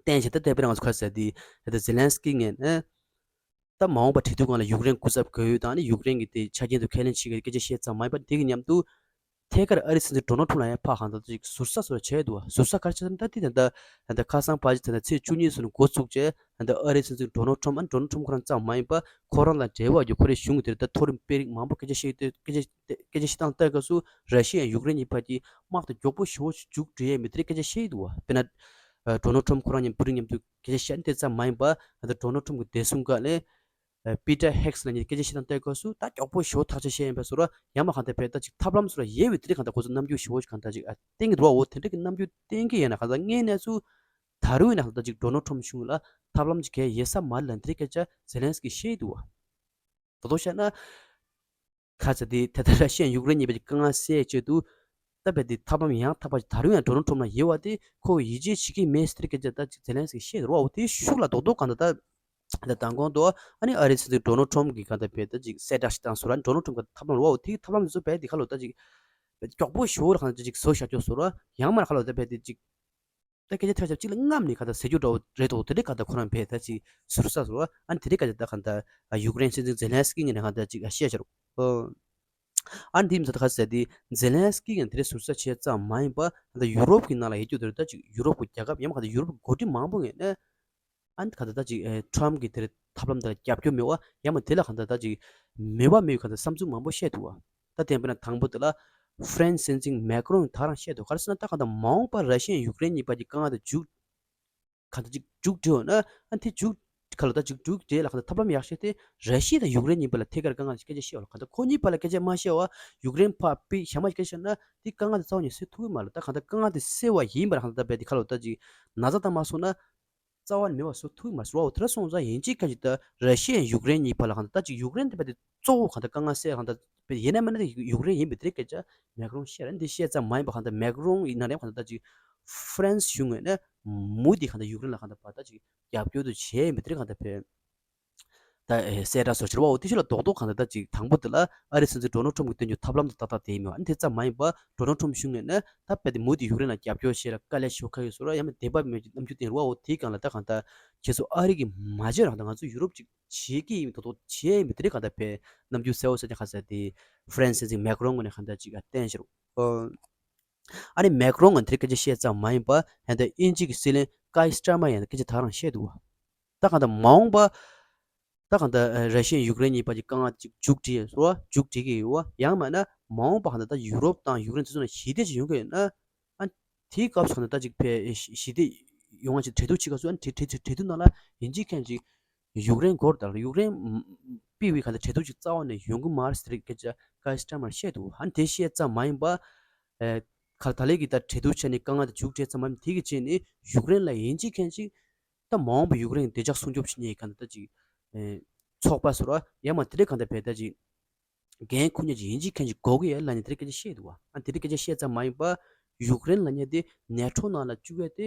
བསྟན་བྱས། ད་ལྟ་དཔེར་ན་ང་ཚོ་ག་རེ་ཟེར་དེ་ད་ཛེ་ལན་སི་ཀི་ངོས་ནས་ད་མ་འོངས་པ་གྲོས་བསྡུར་སྒང་ལ་ཡུཀ་རེན་སྐུ་ཚབ་དགོས་ཡོད་དང་ཨ་ནི་ཡུཀ་རེན་གྱི་དེ་ཆ་རྐྱེན་དུ་ཁས་ལེན་བྱེད་དགོས་སྐད་ཆ་བཤད་ཙམ་མ་ཡིན་པར་དེ་གི་མཉམ་དུ་ཐད་ཀར་ཨ་རིའི་སྲིད་འཛིན་ཌོ་ནལ་ཁྲོམ་ལ་ཡང་ཕར་གང་ལྟར་ཅིག་ཟུར་ཟ་སོགས་བྱས་འདུག་ཟུར་ཟ་ག་རེ་བྱས་ན་ད་དེ་ད་ལྟ་ད་ཁ་སང་ཕལ་ཆེར་ད་ལྟ་ཚེས་བཅུ་གཉིས་ཚུན་འགོ་ཚུགས་རྗེས་ད་ལྟ་ཨ་རིའི་སྲིད་འཛིན་ཌོ་ནལ་ཁྲོམ་ཨ་ནི་ཌོ་ནལ་ཁྲོམ་ཁོ་རང་ཙམ་མ་ཡིན་པར་ཁོ་རང་ལ་འབྲེལ་བ་ཡོད་ཁོ་རའི་གཞུང་གི་དེར་ད་མཐོ་རིམ་དཔོན་རིགས་མང་པོ་སྐད་ཆ་བཤད་དུས་སྐད་ཆ་སྐད་ཆ་བཤད་སྟངས་ལྟ་སྐབས་སུ་ར་ཤི་ཡ་ཡུཀ་རེན་གཉིས་བར་གྱི་དམག་དེ་མགྱོགས་པོ་ཞེ་པོ་ཞིག་མཇུག་སྒྲིལ་ཡས་མེད་དེ་འདྲའི་སྐད་ཆ་བཤད་ཀྱི་འདུག་བ། དཔེར་ན། ཌོ་ནལ་ཁྲོམ་ཁོ་རང་མཉམ་པུ་ཏིན་མཉམ་དུ་སྐད་ཆ་བཤད་དེ་ཙམ་མ་ཡིན་པར་ད་ལྟ་ཌོ་ནལ་ཁྲོམ་གྱི་བདེ་སྲུང་ཁང་ནས་པི་ཏར་ཧེག་སི་ལབ་མཁན་སྐད་ཆ་བཤད་སྟངས་ལྟ་སྐབས་སུ་ད་མགྱོགས་པོ་ཞེ་པོ་ཐག་གཅོད་བཤད་ཡིན་པ་བཟོ་འདྲ་ཡང་མ་གང་ལྟར་བས་ད་ཅིག་ཐབས་ལམ་བཟོ་འདྲ་ཡོད་པའི་དེ་འདྲའི་གང་ལྟར་ཁོ་ཚོ་རྣམ་འགྱུར་ཞེ་པོ་ཞིག་གང་ལྟར་ཅིག་བསྟན་གྱི་འདུག་བ། འོ་དེ་འདྲའི་གི་རྣམ་འགྱུར་བསྟན་གྱི་ཡོད་ན་གང་ལྟར་དངོས་གནས་སུ་ད་རུང་ཡིན་ན་གང་ལྟར་ཅིག་ཌོ་ནལ་ཁྲོམ་གཞུང་ལ་ཐབས་ལམ་ཅིག་གང་ཡོད་ས་མ་རེད་ལབ་དེ་འདྲའི་སྐད་ཆ་ཛེ་ལན་སི་ཀིས་བཤད་འདུག་བ། ད་དུང་བཤད་ན། ག་ཚོད་དེ་ད་ལྟ་ར་ཤི་ཡ་ཡུཀ་རེན་གཉིས་བར་གྱི་དཀའ་ངལ་སེལ་ཆེད་དུ། ད་ ད་བས་དེ་ཐབས་ལམ་ཡང་དག་པ་ཞིག་ད་རུང་ཡང་ཌོ་ནལ་ཊམ་ལ་ཡོད་པ་དེ་ཁོ་ཡིད་ཆེས་བྱེད་ཀྱི་མེད་ཟེར་སྐད་ཆ་ད་ཅིག་ཛེ་ལན་སི་ཀི་བཤད་འདུག་རོ། དེ་ཤུགས་ལ་རྡོག་རྡོག་གང་ལྟར་ད་ད་མདང་དགོང་དུ་ཨ་ནི་ཨ་རིའི་སྲིད་འཛིན་ཌོ་ནལ་ཊམ་གྱིས་གང་ལྟར་བས་ད་ཅིག་གསལ་བསྒྲགས་ཤིག་བཏང་སོང་ར། ཌོ་ནལ་ཊམ་གྱི་ཐབས་ལམ་རོ། དེ་ཐབས་ལམ་དེ་ཚོ་བས་དེ་ཁ་ལོ་ད་ཅིག་མགྱོགས་པོ་ཞོར་གང་ལྟར་ཅིག་བཟོ་བཞག་ཆོག་སོང་ར། ཡང་མར་ཁ་ལོ་ད་བས་དེ་ཅིག་ད་སྐད་ཆ་ཐག་ཆོད་གཅིག་ལ་རྔམ་ནས་གང་ལྟར་ཟེར་རྒྱུ་འདྲ་བོ་རེད་འདུག་དེ་འདྲའི་གང་ལྟར་ཁོ་རང་བས་ད་ཅིག་ཟུར་ཟ་སོང་ར། ཨ་ནི་དེ་འདྲའི་གང་ལྟར་ད་གང་ལྟར་ཡུཀ་རེན་སྲིད་འཛིན་ཛེ་ལན་སི་ཀི་ངོས་ནས་གང་ལྟར་ཅིག་བཤད་བཞག་རོ། ཨ་ནི་དེ་མི་ཚད་ད་ག་ཟེར་དེ་ཛེ་ལན་སི་ཀི་ཡང་དེ་འདྲའི་ཟུར་ཟ་བྱས་ཙམ་མ་ཡིན་པ་ད་ཡུ་རོབ་ཀྱི་ནང་ལ་ཡོད་རྒྱུ་དེར་ད་ཅིག་ཡུ་རོབ་ཀྱི་རྒྱལ་ཁབ་ཡང་མ་ག་ད་ཡུ་རོབ་འགོ་ཁྲིད་མང་པོ་ངོས་ནས་ཨ་ནི་ག་ད་ད་ཅིག་ཨེ་ཊམ་གྱི་དེར་ཐབས་ལམ་དེར་རྒྱབ་སྐྱོར་མེད་པ་ཡང་མ་དེ་ལ་ག་ད་ད་ཅིག་མེད་པ་མེད་ག་ད་བསམ་ཚུལ་མང་པོ་བཤད་འདུག་བ། ད་དེ་ཡང་དཔེར་ན་དང་པོ་དེ་ལ་ཧྥ་རན་སི་སྲིད་འཛིན་མེ་ཀ་རོན་ད་རང་བཤད་འདུག་ག་རེ་ཟེར་ན་ད་ག་ད་མ་འོངས་པར་ར་ཤི་ཡ་ཡུཀ་རེན་གཉིས་བར་གྱི་དཀའ་ངལ་དེ་མཇུག་གང་ལྟར་ཅིག་མཇུག་སྒྲིལ་བ་ན་ཨ་དེ་མཇུག་ག་ལ་ད་ཅིག་མཇུག་སྒྲིལ་ལ་གང་ལྟར་ཐབས་ལམ་ཡག་ཤོས་དེ་ར་ཤི་ཡ་དང་ཡུཀ་རེན་གཉིས་བར་ལ་ཐད་ཀར་དཀའ་ངལ་ཞིག་སྐད་ཆ་བཤད་བ་ལ་གང་ལྟར་ཁོ་གཉིས་བར་ལ་སྐད་ཆ་མ་བཤད་བ་ཡུཀ་རེན་ཕར་ཕུད་ཞག་མ་ཞིག་སྐད་ཆ་བཤད་ན་དེ་དཀའ་ངལ་དེ་རྩ་བ་ནས་སེལ་ཐུབ་ཀྱི་མ་རེད། ད་གང་ལྟར་དཀའ་ངལ་དེ་སེལ་བ་ཡིན་པ་ལ་གང་ལྟར་ད་བས་དེ་ཁ་ལོ་ད་ཅིག་ན་ཚ་ད་མ་སོང་ན་རྩ་བ་ནས་མེད་པ་བཟོ་ཐུབ་ཀྱི་མ་རེད་བ། དེ་འདྲ་སོང་ཙང་ཡིན་གཅིག་མཁན་ཞིག་ད་ར་ཤི་ཡ་ཡུཀ་རེན་གཉིས་བར་ལ་གང་ལྟར་ད་ཅིག་ཡུཀ་རེན་དེ་བས་དེ་གཙོ་བོ་གང་ལྟར་དཀའ་ངལ་སེལ་གང་ལྟར་བས་ཡིན་ན་མིན་ན་དེ་ཡུཀ་རེན་ཡིན་པའི་དེ་རེད་སྐད་ཆ་མེ་ཀ་རོན་བཤད་ར། འདི་བཤད་ཙམ་མ་ཡིན་པ་གང་ལྟར་མེ་ཀ་རོན་ཡིན་ན་རེད་གང་ལྟར་ད་ཅིག་ཧྥ་རན་སི་གཞུང་ངོས་ནས་མུ་མཐུད་གང་ལྟར་ཡུཀ་རེན་ལ་གང་ལྟར་བར་ད་ཅིག་རྒྱབ་སྐྱོར་དུ་བྱས་ཡིན་པའི་དེ་རིང་གང་ལྟར་བས་ད་ཨེ་གསལ་བསྒྲགས་སོགས་བྱེད་པ་འོ་དེ་ཤུ་ལ་རྡོག་རྡོག་གང་ལྟར་ད་ཅིག་དང་པོ་དེ་ལ་ཨ་རི་སྲིད་འཛིན་ཌོ་ནལ་ཊམ་གྱིས་བཏོན་རྒྱུ་ཐབས་ལམ་དེ་ཏག་ཏག་དེ་ཡིན་མོད། ཨ་ནི་དེ་ཙམ་མ་ཡིན་པར་ཌོ་ནལ་ཊམ་གཞུང་ངོས་ནས་ད་རྦད་དེ་མུ་མཐུད་ཡུཀ་རེན་ལ་རྒྱབ་སྐྱོར་བྱེད་ལ་དཀའ་ལས་ཞུ་ཁ་ཡོད་སོ་ར། ཡང་མིན་བདེན་པ་མེད་ཀྱི་རྣམ་འགྱུར་བསྟན་རུ་བ་འོ་དེའི་སྒང་ལ་ད་གང་ལྟར་ཁྱེད་ཚོ་ཨ་རི་གི་མ་བྱས་རང་ད་ང་ཚོ་ཡུ་རོབ་ཅིག་བྱེད་ཀྱི་ཡིན་མིན་རྡོག་རྡོག་བྱས་ཡིན་མིན་དེ་རིང་གང་ལྟར་བས་རྣམ་འགྱུར་གསལ་བོ་གསལ་རྐྱང་ཁ་གསལ་དེ་ཧྥ་རན་སི་སྲིད་འཛིན་མེ་ཀ་རོན་ངོས་ནས་གང་ལྟར་ཅིག་བསྟན་ཕྱིར། ཨ་ནི་མེ་ཀ་རོན་ང་དེར་སྐད་ཆ་བཤད་ཙམ་མ་ཡིན་པར་ཧན་ད་དབྱིན་ཇི་གི་སྲིད་བློན་ཀའི་སི་ཊར་མར་ཡང་སྐད་ཆ་ད་རང་བཤད་འདུག་བ། ད་གང་ལྟར་མ་འོངས་པ་ད་གང་ལྟར་ར་ཤི་ཡ་ཡུཀ་རེན་གཉིས་བར་གྱི་དཀའ་ངལ་ཅིག་མཇུག་སྒྲིལ་ཡོད་སོ། མཇུག་སྒྲིལ་གྱི་ཡོད་བ། ཡང་མིན་ན་མ་འོངས་པ་གང་ལྟར་ད་ཡུ་རོབ་དང་ཡུཀ་རེན་དེ་ཚོ་ནང་ཞི་བདེ་ཅིག་ཡོང་གི་ཡོད་ན་ཨ་དེའི་སྐབས་སུ་གང་ལྟར་ད་ཅིག་ཕེ་ཞི་བདེ་ཡོང་བ་ཅིག་གྲོས་བསྡུར་བྱེད་སྐབས་སུ་ཨ་གྲོས་གྲོས་གྲོས་བསྡུར་ནང་ལ་ཡིན་གཅིག་མཁན་ཅིག་ཡུཀ་རེན་སྐོར་དང་ཡུཀ་རེན་པི་ཝི་གང་ལྟར་གྲོས་བསྡུར་ཅིག་རྩ་བ་ནས་ཡོང་གི་མ་རེད་ཟེར་སྐད་ཆ་ཀའི་སི་ཊར་མར་བཤད་འདུག་ཨ་ནི་དེ་བཤད་ཙམ་མ་ཡིན་པ། ཨེ། ཁ་ད་ལས་ཀྱི་ད་གྲོས་བསྡུར་བྱས་ནས་དཀའ་ངལ་དེ་མཇུག་སྒྲིལ་ཙམ་མ་ཡིན་དེ་གི་རྗེས་ནས་ཡུཀ་རེན་ལ་ཡིན་གཅིག་མཁན་ཅིག་ད་མ་འོངས་པ་ཡུཀ་རེན་བདེ་འཇགས་སྲུང་སྐྱོབ་བྱེད་མཁན་གང་ལྟར་ཅིག་ཨེ། ཚོགས་པ་སོ་ར་ཡང་མ་དེ་འདྲའི་གང་ལྟར་བས་ད་ཅིག་འགན་འཁུར་མཁན་ཅིག་ཡིན་གཅིག་མཁན་ཅིག་དགོས་ཀྱི་ཡོད་ལབ་ནས་དེ་འདྲའི་སྐད་ཆ་བཤད་འདུག་བ། ཨ་དེ་འདྲའི་སྐད་ཆ་བཤད་ཙམ་མ་ཡིན་པ་ཡུཀ་རེན་ལབ་མཁན་དེ་ནེ་ཊོ་ནང་ལ་བཅུག་ཡ་དེ་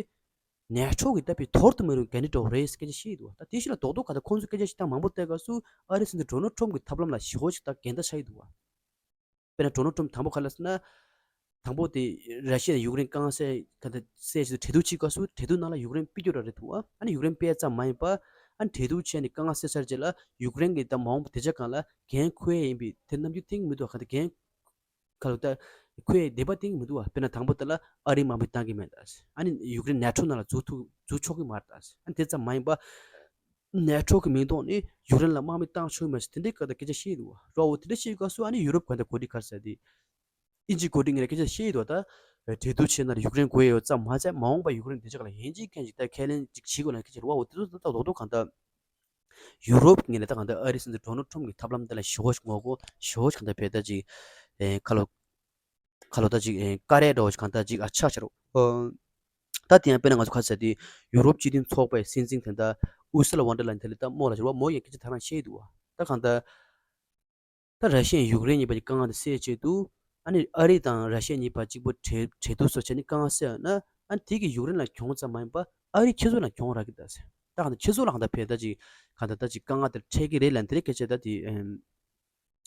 ནེ་ཊོ་གི་ད་བའི་ཐོར་དུ་མི་རུང་ག་འདྲ་འགྲོ་རེད་སྐད་ཆ་བཤད་འདུག་བ། ད་དེ་ཤུ་ལ་རྡོག་རྡོག་ག་ད་ཁོང་ཚོས་སྐད་ཆ་བཤད་སྟངས་མང་པོ་བལྟས་སྐབས་སུ་ཨ་རི་སྲིད་འཛིན་ཌོ་ནལ་ཊམ་གྱི་ཐབས་ལམ་ལ་ཞི་བོ་ཞིག་ད་འགལ་ཟླ་ཆགས་ཀྱི་འདུག་བ། དཔེར་ན་ཌོ་ནལ་ཊམ་དང་པོ་ག་རེ་ལབ་ཟེར་ན། དང་པོ་དེ་ར་ཤི་ཡ་དང་ཡུཀ་རེན་དཀའ་ངལ་སེལ་ག་ད་སེལ་ཆེད་དུ་གྲོས་བསྡུར་བྱེད་སྐབས་སུ་གྲོས་བསྡུར་ནང་ལ་ཡུཀ་རེན་ཕུད་རྒྱུ་ར་རེད་འདུག་བ། ཨ་ནི་ཡུཀ་རེན་ཕུད་ཙམ་མ་ཡིན་པ། ཨ་ནི་གྲོས་བསྡུར་བྱས་ནས་དཀའ་ངལ་སེལ་ཚར་རྗེས་ལ་ཡུཀ་རེན་གྱི་ད་མ་འོངས་པ་བདེ་འཇགས་སྒང་ལ་འགན་འཁུར་ཡས་ཡིན་པའི་དེ་རྣམ་འགྱུར་བསྟན་གྱི་མི་འདུག་བ། ག་ད་འགན་ག་ལ་ད་འཁུར་ཡས་འདོད་པ་བསྟན་གྱི་མི་འདུག་བ། དཔེར་ན་དང་པོ་དེ་ལ་ཨ་རིའི་དམག་མི་བཏང་གི་མེད་ད། ཨ་ནི་ཡུཀ་རེན་ནེ་ཊོ་ནང་ལ་འཛུལ་ཐུབ་འཛུལ་ཆོག་གི་མ་རེད་ད། ཨ་ནི་དེ་ཙམ་མ་ཡིན་པ། ནེ་ཊོ་གི་མིང་ཐོག་ནས་ཡུཀ་རེན་ལ་དམག་མི་བཏང་ཆོག་མེད་ཟེར་དེ་འདྲའི་སྐད་ཆ་བཤད་འདུག་བ། རོ་བོ་དེ་འདྲ་བཤད་སྐབས་སུ་ཨ་ནི་ཡུ་རོབ་ག་འདྲ་གོ་སྒྲིག་ག་རེ་ཟེར་དེ། དབྱིན་ཇི་གོ་སྒྲིག་ངེས་སྐད་ཆ་བཤད་འདུག་ད། གྲོས་བསྡུར་བྱས་ན་ཡུཀ་རེན་དགོས་ཡོད་ཙམ་མ་ཟད་མ་འོངས་པ་ཡུཀ་རེན་བདེ་འཇགས་ལ་ཡིན་གཅིག་མཁན་ཅིག་ད་ཁས་ལེན་ཅིག་བྱེད་དགོས་ལ་སྐད་ཆ་རོ་བོ་དེ་ཚོ་ད་རྡོག་རྡོག་གང་ལྟར། ཡུ་རོབ་ངེས་ལ་ད་གང་ལྟར་ཨ་རི་སྲིད་འཛིན་ཌོ་ནལ་ཊམ་གྱི་ཐབས་ལམ་དེ་ལ་ཞི་བོ་ཞིག་ངོ་རྒོལ་ཞི་བོ་ཞིག་གང་ལྟར་བས་ད་ཅིག་ཁ་ལོ། ཁ་ལོ་ད་ཅིག་ཨེ་བཀའ་རས་འདྲ་བོ་ཞིག་གང་ལྟར་ཅིག་ཨ་ཆགས་ཤར། ཨོ། ད་དེ་ཡང་དཔེར་ན་ང་ཚོ་ཁ་ཟེར་དུས་ཡུ་རོབ་སྤྱི་མཐུན་ཚོགས་པའི་སྲིད་འཛིན་དེ་འདྲ་ཨུར་སུ་ལ་ཝོན་ཌར་ལ་ཡན་དེ་ལ་ད་རྨོ་ལ་ཞུ་བ་མོ་ཡང་སྐད་ཆ་ད་རང་བཤད་ཡི་འདུག་བ། ད་གང་ལྟར། ད་ར་ཤི་ཡ་ཡུཀ་རེན་གཉིས་བར་གྱི་དཀའ་ངལ་དེ་སེལ་ཆེད་དུ་ཨ་ནི་ཨ་རི་དང་ར་ཤི་ཡ་གཉིས་བར་གཅིག་པོ་གྲོས་གྲོས་བསྡུར་སོགས་བྱས་ནས་དཀའ་ངལ་སེལ་ཡོང་ན་ཨ་ནི་དེ་གི་ཡུཀ་རེན་ལ་གྱོང་ཙམ་མ་ཡིན་པ་ཨ་རི་ཁྱེད་ཚོ་ལ་གྱོང་རག་གི་ད་ཟེར། ད་གང་ལྟར་ཁྱེད་ཚོ་ལ་གང་ལྟར་བས་ད་ཅིག་གང་ལྟར་ད་ཅིག་དཀའ་ངལ་དེ་འཕྲད་ཀྱི་རེད་ལབ་དེ་རིང་སྐད་ཆ་ད་དེ།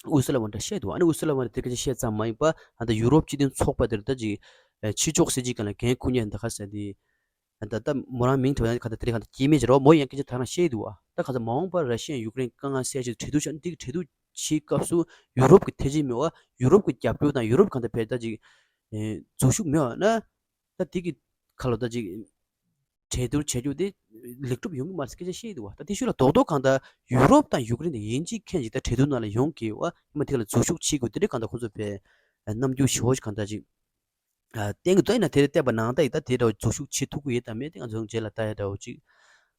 ཨུ་སུ་ལ་ཝན་ཏྲ་བཤད་འདུག་ཨ་ནི་ཨུ་སུ་ལ་ཝན་ཏྲ་དེ་སྐད་ཆ་བཤད་ཙམ་མ་ཡིན་པ་ཨ་ད་ཡུ་རོབ་སྤྱི་མཐུན་ཚོགས་པ་དེར་ད་ཅིག་ཕྱི་ཕྱོགས་སྲིད་ཇུས་སྒང་ལ་འགན་འཁུར་མཁན་འདི་ཁ་ཟེར་དེ། ད་ད་མོ་རང་མིང་དྲི་བ་ཡང་ཁ་ད་དེ་རིང་ཁ་ད་སྐྱེས་མེད་ཅེས་རོ་མོ་ཡང་སྐད་ཆ་ད་རང་བཤད་འདུག་བ། ད་ཁ་ད་མ་འོངས་པར་ར་ཤི་ཡ་ཡུཀ་རེན་དཀའ་ངལ་སེལ་ཆེད་གྲོས་བསྡུར་བྱ་འདི་གྲོས་བསྡུར་བྱེད་སྐབས་སུ་ཡུ་རོབ་ཀྱི་ཐེ་ཇུས་མེད་བ་ཡུ་རོབ་ཀྱི་རྒྱབ་སྐྱོར་དང་ཡུ་རོབ་གང་ད་བས་ད་ཅིག་འཛུལ་ཞུགས་མེད་བ་ན། ད་དེ་གི་ཁ་ལོ་ད་ཅིག་གྲོས་བསྡུར་བྱེད་རྒྱུ་དེ་ལེགས་གྲུབ་ཡོང་གི་མ་རེད་ཟེར་སྐད་ཆ་བཤད་ཀྱི་འདུག་བ། ད་དེ་ཤུལ་ལ་རྡོག་རྡོག་གང་ལྟར་ཡུ་རོབ་དང་ཡུཀ་རེན་དེ་ཡིན་གཅིག་མཁན་ཅིག་ད་གྲོས་བསྡུར་ནང་ལ་ཡོང་གི་ཡོད་བ། ཡིན་མ་དེ་ལ་འཛུལ་ཞུགས་བྱེད་དགོས་དེ་འདྲའི་གང་ལྟར་ཁོ་ཚོ་བས་རྣམ་འགྱུར་ཞི་བོ་ཞིག་གང་ལྟར་ཅིག་བསྟན་གྱི་འདུག་ཡིན་ན་དེ་རེད་བལྟས་པ་ནང་ལྟ་ཡིན་ད་དེ་འདྲ་བ་འཛུལ་ཞུགས་བྱེད་ཐུབ་ཀྱི་ཡོད་དམ་མེད་དེ་ང་ཚོ་རྗེས་ལ་ལྟ་ཡ་འདྲ་བོ་ཅིག་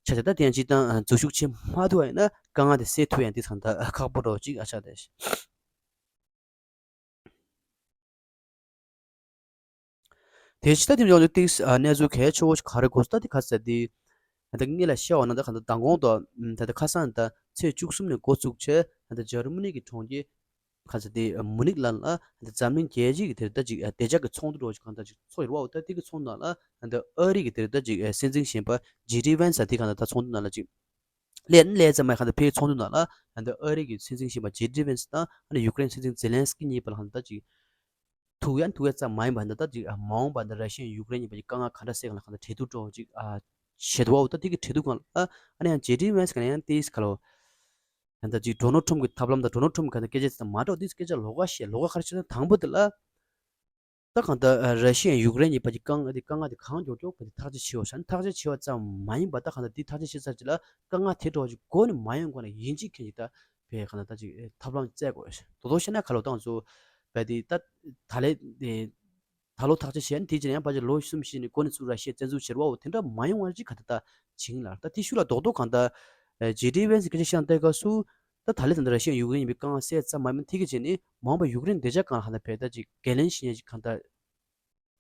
ཆ་ཆ་ད་དེ་ཡང་སྤྱིར་བཏང་འཛུལ་ཞུགས་བྱེད་མ་ཐུབ་པ་ཡིན་ན་དཀའ་ངལ་དེ་སེལ་ཐུབ་ཡ་འདི་གང་ལྟར་ཁག་པོ་འདྲ་བོ་ཅིག་ཨ་ཆགས་བསྡད། དེ་ཕྱི་ད་དེ་ཡོང་དུས་ཏིག་ཨ་གནས་ཚུལ་གལ་ཆེ་བོ་ཞིག་ག་རེ་གོ་སོང་ད་དེ་ག་ཟེར་དེ། ད་ལྟ་ངེད་ལ་བཤད་པ་ན་ད་ག་ད་མདང་དགོང་དུ་ད་ལྟ་ཁ་སང་ད་ཚེས་བཅུ་གསུམ་ནས་འགོ་བཙུགས་བྱས་ད་ལྟ་འཇར་མ་ནི་གི་གྲོང་ཁྱེར་ ག་ཚོད་དེ་མུ་ནིག་ལ་ལ་འཛམ་གླིང་རྒྱལ་སྤྱི་གི་དེ་ད་ཅིག་བདེ་འཇགས་ཀྱི་ཚོགས་འདུ་འདྲ་བོ་ཅིག་གང་ལྟར་ཅིག་ཚོགས་ཡོད་པ། འོ་ད་དེ་གི་ཚོགས་འདུ་ནང་ལ་ཨ་ནི་ཨ་རི་གི་དེ་ད་ཅིག་སྲིད་འཛིན་གཞོན་པ་ཇེ་ཌི་ཝན་སི་དེ་གང་ལྟར་ད་ཚོགས་འདུ་ནང་ལ་ཅིག་སླེབས་ནི་སླེབས་ཙམ་མ་གང་ལྟར་ཕའི་ཚོགས་འདུ་ནང་ལ་ཨ་ནི་ཨ་རི་གི་སྲིད་འཛིན་གཞོན་པ་ཇེ་ཌི་ཝན་སི་དང་ཨ་ནི་ཡུཀ་རེན་སྲིད་འཛིན་ཛེ་ལན་སི་ཀི་གཉིས་བར་ལ་གང་ལྟར་ཅིག་ཐུག་ཡ་ཐུག་ཡ་ཙམ་མ་ཡིན་པ་འདི་ད་ཅིག་མ་འོངས་པ་འདི་ར་ཤི་ཡ་ཡུཀ་རེན་གཉིས་བར་གྱི་དཀའ་ངལ་ག་འདྲ་སེལ་གང་ལ་གང་ལྟར་གྲོས་བསྡུར་འགྲོ་ཅིག་ཨ་བྱེད་འདུག་བ། འོ་ད་དེ་གི་གྲོས་བསྡུར་སྒང་ལ་ཨ་ནི་ཡང་ཇེ་ཌི་ཝན་སི་ག་ལ་ཡང་ཏིས་ག་ལོ། ད་ལྟ་ཅིག་ཌོ་ནལ་ཊམ་གྱི་ཐབས་ལམ་དང་ཌོ་ནལ་ཊམ་གྱི་སྐད་ཆ་དེ་མ་འགྲོ་དེ་སྐད་ཆ་ལོགས་ཀ་བཤད། ལོགས་ཀ་ག་རེ་བཤད་ན་དང་པོ་དེ་ལ། ད་གང་ལྟར་ར་ཤི་ཡ་ཡུཀ་རེན་གཉིས་བར་གྱི་དཀའ་ངལ་དེ་དཀའ་ངལ་དེ་གང་མགྱོགས་མགྱོགས་ག་དེ་ཐག་གཅོད་བྱེད་འོ་ཟེར་ན། ཐག་གཅོད་བྱེད་པ་ཙམ་མ་ཡིན་པ་ད་གང་ལྟར་དེ་ཐག་གཅོད་བྱེད་ཚར་ཅིག་ལ་དཀའ་ངལ་དེ་འདྲ་བ་ཅིག་འགོ་ནས་མ་ཡོང་གོང་ལ་ཡིན་གཅིག་མཁན་གཅིག་ད་བས་གང་ལྟར་ད་ཅིག་ཐབས་ལམ་བཙལ་དགོས། དོ་དོ་བཤད་ན་ག་ལོ་ཏང་ཚོ་བས་དེ་ད་ད་ལས་དེ་ད་ལོ་ཐག་གཅོད་བྱས་ན་དེ་རྗེས་ཡང་ཕལ་ཆེར་ལོ་གསུམ་བཞི་ནས་འགོ་ནས་ཚུར་ར་ཤི་ཡ་བཙན་འཛུལ་བྱེད་རོགས་འོ་དེ་འདྲ་མ་ཡོང་བ་ཅིག་ག་ད་ད་བྱིངས་ལ་ད་དེ་ཤུ་ལ་རྡོག་རྡོག་གང་ལྟར་ཇེ་ཌི་ཝན་སི་སྐད་ཆ་བཤད་ན་ལྟ་སྐབས་སུ། ད་ད་ལས་ད་ལྟ་ར་ཤི་ཡ་ཡུཀ་རེན་གཉིས་བར་དཀའ་ངལ་སེལ་ཙམ་མ་ཡིན་པ་དེ་གི་རྗེས་ནས་མ་འོངས་པ་ཡུཀ་རེན་བདེ་འཇགས་སྒང་ལ་གང་ལྟར་བས་ད་ཅིག་འགན་ལེན་བྱེད་མཁན་ཅིག་གང་ལྟར་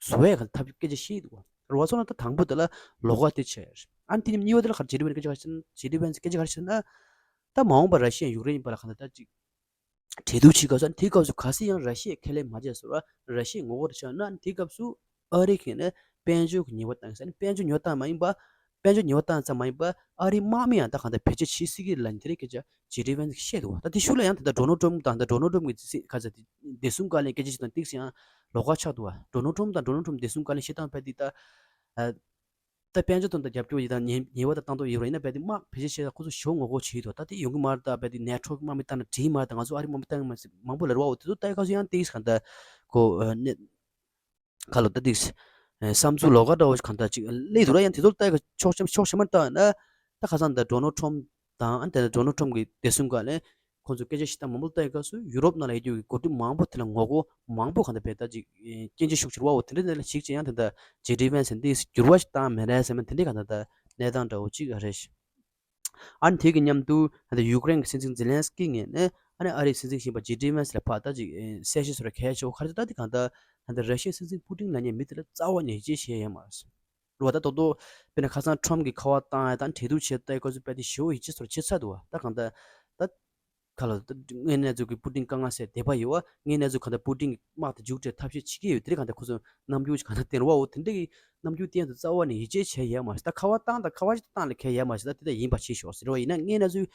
བཟོ་ཡས་གང་ལྟར་ཐབས་སྐད་ཆ་བཤད་འདུག་བ། རེད་བ། སོང་ན་ད་དང་པོ་དེ་ལ་ལོགས་ཀ་དེ་བྱས། ཨ་ནི་དེ་ནས་གཉིས་པ་དེ་ལ་ག་རེ་ཇེ་ཌི་ཝན་སི་སྐད་ཆ་ག་རེ་བཤད་ན། ཇེ་ཌི་ཝན་སི་སྐད་ཆ་ག་རེ་བཤད་ན། ད་མ་འོངས་པ་ར་ཤི་ཡ་ཡུཀ་རེན་གཉིས་བར་ལ་གང་ལྟར་ད་ཅིག་གྲོས་བསྡུར་བྱེད་སྐབས་སུ། ཨ་ནི་དེའི་སྐབས་སུ་གལ་སྲིད་ཡང་ར་ཤི་ཡས་ཁས་ལེན་མ་བྱས་སོང་ར། ར་ཤི་ཡས་ངོ་རྒོལ་བྱས་ན། ཨ་ནི་དེའི་སྐབས་སུ་ཨ་རི་གིས་ནི་དཔལ་འབྱོར་གྱི་ཉེས་པ་བཏང་ཟེར་ནི། དཔལ་འབྱོར་ཉེས་པ་བཏང་མ་ཡིན་པ། དཔལ་འབྱོར་ཉེས་པ་བཏང་ཙམ་མ་ཡིན་པ། ཨ་རིའི་དམག་མི་ཡང་ད་གང་ལྟར་བེད་སྤྱོད་བྱེད་སྲིད་ཀྱི་ལ་ནི་དེ་རིང་སྐད་ཆ་ཇེ་ཌི་ཝན་སི་བཤད་འདུག་བ། ད་དེ་ཤུལ་ལ་ཡང་ད་ལྟ་ཌོ་ནལ་ཊམ་དང་། ད་ཌོ་ནལ་ཊམ་གྱི་སྲིད་ག་ཚ་དེ་བདེ་སྲུང་བཀའ་བློན་སྐད་ཆ་བཤད་སྟངས་ཏིག་ཙམ་ཡང་ལོགས་ཀ་ཆགས་འདུག་བ། ཌོ་ནལ་ཊམ་དང་། ཌོ་ནལ་ཊམ་བདེ་སྲུང་བཀའ་བློན་བཤད་སྟངས་བས་དེ་ད། ཨ། ད་དཔལ་འབྱོར་དོན་དུ་རྒྱབ་སྐྱོར་ཡིན་དང་ཉེས་ཉེས་པ་དང་བཏང་ཐོག་ཡོད་རེད་ན་བས་དེ་དམག་བེད་སྤྱོད་བྱས་ད་ཁོ་ཚོ་ཞེ་པོ་ངོ་རྒོལ་བྱེད་ཀྱི་འདུག་ད་དེ་ཡོང་གི་མ་རེད། ད་བས་དེ་ནེ་ཊོ་གི་དམག་མི་བཏང་ན་འགྲིག་མ་རེད། ད་ང་ཚོ་ཨ་རིའི་དམག་མི་བཏང་གི་མ་རེད་ཟེར་མང་པོ་ལབ་རེད་བ། འོ་དེ་ཚོ་ལྟ་ཡི་སྐབས་སུ་ཡང་ཏིག་ཙམ་གང་ལྟར་ཁོ་ཨ་ནི། ཁ་ལོ་ད་ཏིག་བསམ་ཚུལ་ལོགས་ཀ་འདྲ་བོ་ཞིག་གང་ལྟར་ཅིག་སླེབས་འདུག་ར། ཡང་དེ་ཚོ་ལྟ་ཡི་ཕྱོགས་གཞན་ཕྱོགས་གཞན་མ་ལྟ་ན། ད་ཁ་སང་ད་ཌོ་ནལ་ཊམ་དང་། ཨ་ནི་ད་ཌོ་ནལ་ཊམ་གྱི་བདེ་སྲུང་བཀའ་བློན་ཁོང་ཚོ་སྐད་ཆ་བཤད་སྟངས་མང་པོ་ལྟ་ཡི་སྐབས་སུ། ཡུ་རོབ་ནང་ལ་ཡོད་རྒྱུ་གི་འགོ་ཁྲིད་མང་པོ་དེ་ལ་ངོ་རྒོལ་མང་པོ་གང་ལྟར་བས་ད་ཅིག་སྐྱོན་བརྗོད་ཤུགས་ཆེ་རུ་བ། འོ་དེ་འདྲ་ནས་ལ་ཞིག་ཅིག་ཡང་དེ་འདྲ་ཇེ་ཌི་ཝན་སི་འདི་འགྱུར་བ་ཞིག་བཏང་མེད་རེད་ཟེར་མ་དེ་འདྲའི་གང་ལྟར་གནས་སྟངས་འདྲ་བོ་ཅིག་རེད། ཨ་ནི་དེ་གི་མཉམ་དུ་ད་ལྟ་ཡུཀ་རེན་གྱི་སྲིད་འཛིན་ཛེ་ལན་སི་ཀི་ངོས་ནས་ཨ་ནི་ཨ་རིའི་སྲིད་འཛིན་གཞོན་པ་ཇེ་ཌི་ཝན་སི་ལ་ཕར་ད་ཅིག་གསལ་བཤད་བཟོ་ར་གལ་ཆེ་བོ་ག་རེ་ད་དེ་གང་ལྟར་ད་ལྟ་ར་ཤི་ཡའི་སྲིད་འཛིན་པུ་ཏིན་ལབ་མཁན་མི་དེ་ལ་རྩ་བ་ནས་ཡིད་ཆེས་བྱས་ཡོད་མ་རེད། རེད་བ། ད་ཏོག་ཏོག་དཔེར་ན་ཁ་སང་ཊམ་གྱིས་ཁ་པར་བཏང་ཡ་དང་གྲོས་བསྡུར་བྱས་ལྟ་ཡི་སྐབས་སུ་དཔེ་དེ་ཞེ་པོ་ཡིད་ཆེས་བཟོ་ར་བྱེད་ཚར་འདུག་བ། ད་གང་ལྟར་ད། ཁ་ལོ་ད་དངོས་གནས་ཚུལ་གྱི་པུ་ཏིན་དཀའ་ངལ་སེལ་འདོད་པ་ཡོད་བ། དངོས་གནས་ཚུལ་གང་ལྟར་པུ་ཏིན་གྱི་དམག་དེ་མཇུག་སྒྲིལ་ཐབས་ཤེས་བྱེད་ཀྱི་ཡོད། དེ་རིང་གང་ལྟར་ཁོ་ཚོ་རྣམ་འགྱུར་གང་ལྟར་བསྟན་རུ་བའོ། དེ་འདྲ་གི་རྣམ་འགྱུར་བསྟན་དུ་རྩ་བ་ནས་ཡིད་ཆེས་བྱས་ཡོད་མ་རེད། ད་ཁ་པར་བཏང་དང་ཁ་པར་ཞིག་བཏང་ལ་གལ་ཡོད་མ་རེད། ད་དེ་འདྲ་ཡིན་པ་བྱེད་ཤོག་ཟེར་བ་ཡིན་ན། དངོས་གནས་ཚུལ་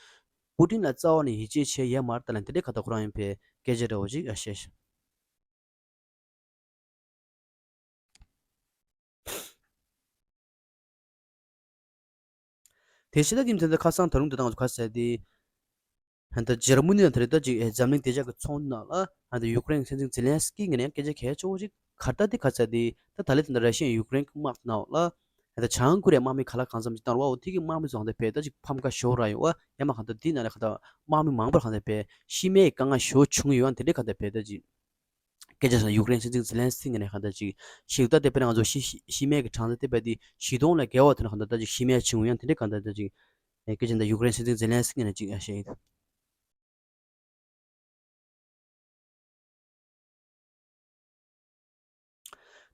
པུ་ཏིན་ལ་རྩ་བ་ནས་ཡིད་ཆེས་བྱས་ཡོད་མ་རེད། ད་ལན་དེ་འདྲའི་གང་ལྟར་ཁོ་རང་ཡང་བས་སྐད་ཆ་འདྲ་བོ་ཞིག་ཨ་བཤད། དེ་ཕྱི་ད་དེ་མཚན་ད་ཁ་སང་ད་རུང་དེ་དང་ཁ་ཟེར་དེ། ད་འཇར་མ་ནི་ནང་དེ་རེད། ད་ཅིག་འཛམ་གླིང་བདེ་འཇགས་ཀྱི་ཚོགས་འདུ་ནང་ལ་ད་ཡུཀ་རེན་སྲིད་འཛིན་ཛེ་ལན་སི་ཀི་ངོས་ནས་སྐད་ཆ་གལ་ཆེ་བོ་ཞིག་ག་རེ་ད་དེ་ག་ཚ་དེ་ད་ད་ལེ་དེ་འདྲ་ར་ཤི་ཡ་ཡུཀ་རེན་གྱི་དམག་ནང་ལ་ད་བྱང་ཀོ་རི་ཡའི་དམག་མི་ག་ལ་གང་འཚམ་ཅིག་བཏང་རུ་བའོ། དེ་གི་དམག་མི་ཚོ་ད་བས་ད་ཅིག་ཕམ་ཁ་ཞོག་ར་ཡོད་བ། ཡ་མ་གང་ད་དེ་ནང་ལ་ག་ད་དམག་མི་མང་པོར་གང་ད་བས་ཤི་རྨས་ཀྱི་དཀའ་ངལ་ཞོ་བྱུང་ཡོད། དེ་འདྲའི་གང་ད་བས་ད་ཅིག་སྐད་ཆ་སོང་། ཡུཀ་རེན་སྲིད་འཛིན་ཛེ་ལན་སི་ཀི་ངོས་ནས་གང་ལྟར་ཅིག་ཞིག་ད་དེ་དཔེར་ན་ང་ཚོ་ཤི་ཤི་ཤི་རྨས་ཀྱི་གྲངས་ཚད་དེ་བས་དེ་བཞི་སྟོང་ལས་བརྒལ་བ་དེ་ན་གང་ལྟར་ད་ཅིག་ཤི་རྨས་བྱུང་ཡང་དེ་འདྲའི་གང་ལྟར་ད་ཅིག་སྐད་ཆ་འདི་ཡུཀ་རེན་སྲིད་འཛིན་ཛེ་ལན་སི་ཀི་ངོས་ནས་ཅིག་ཨ་བཤད་ཡིན།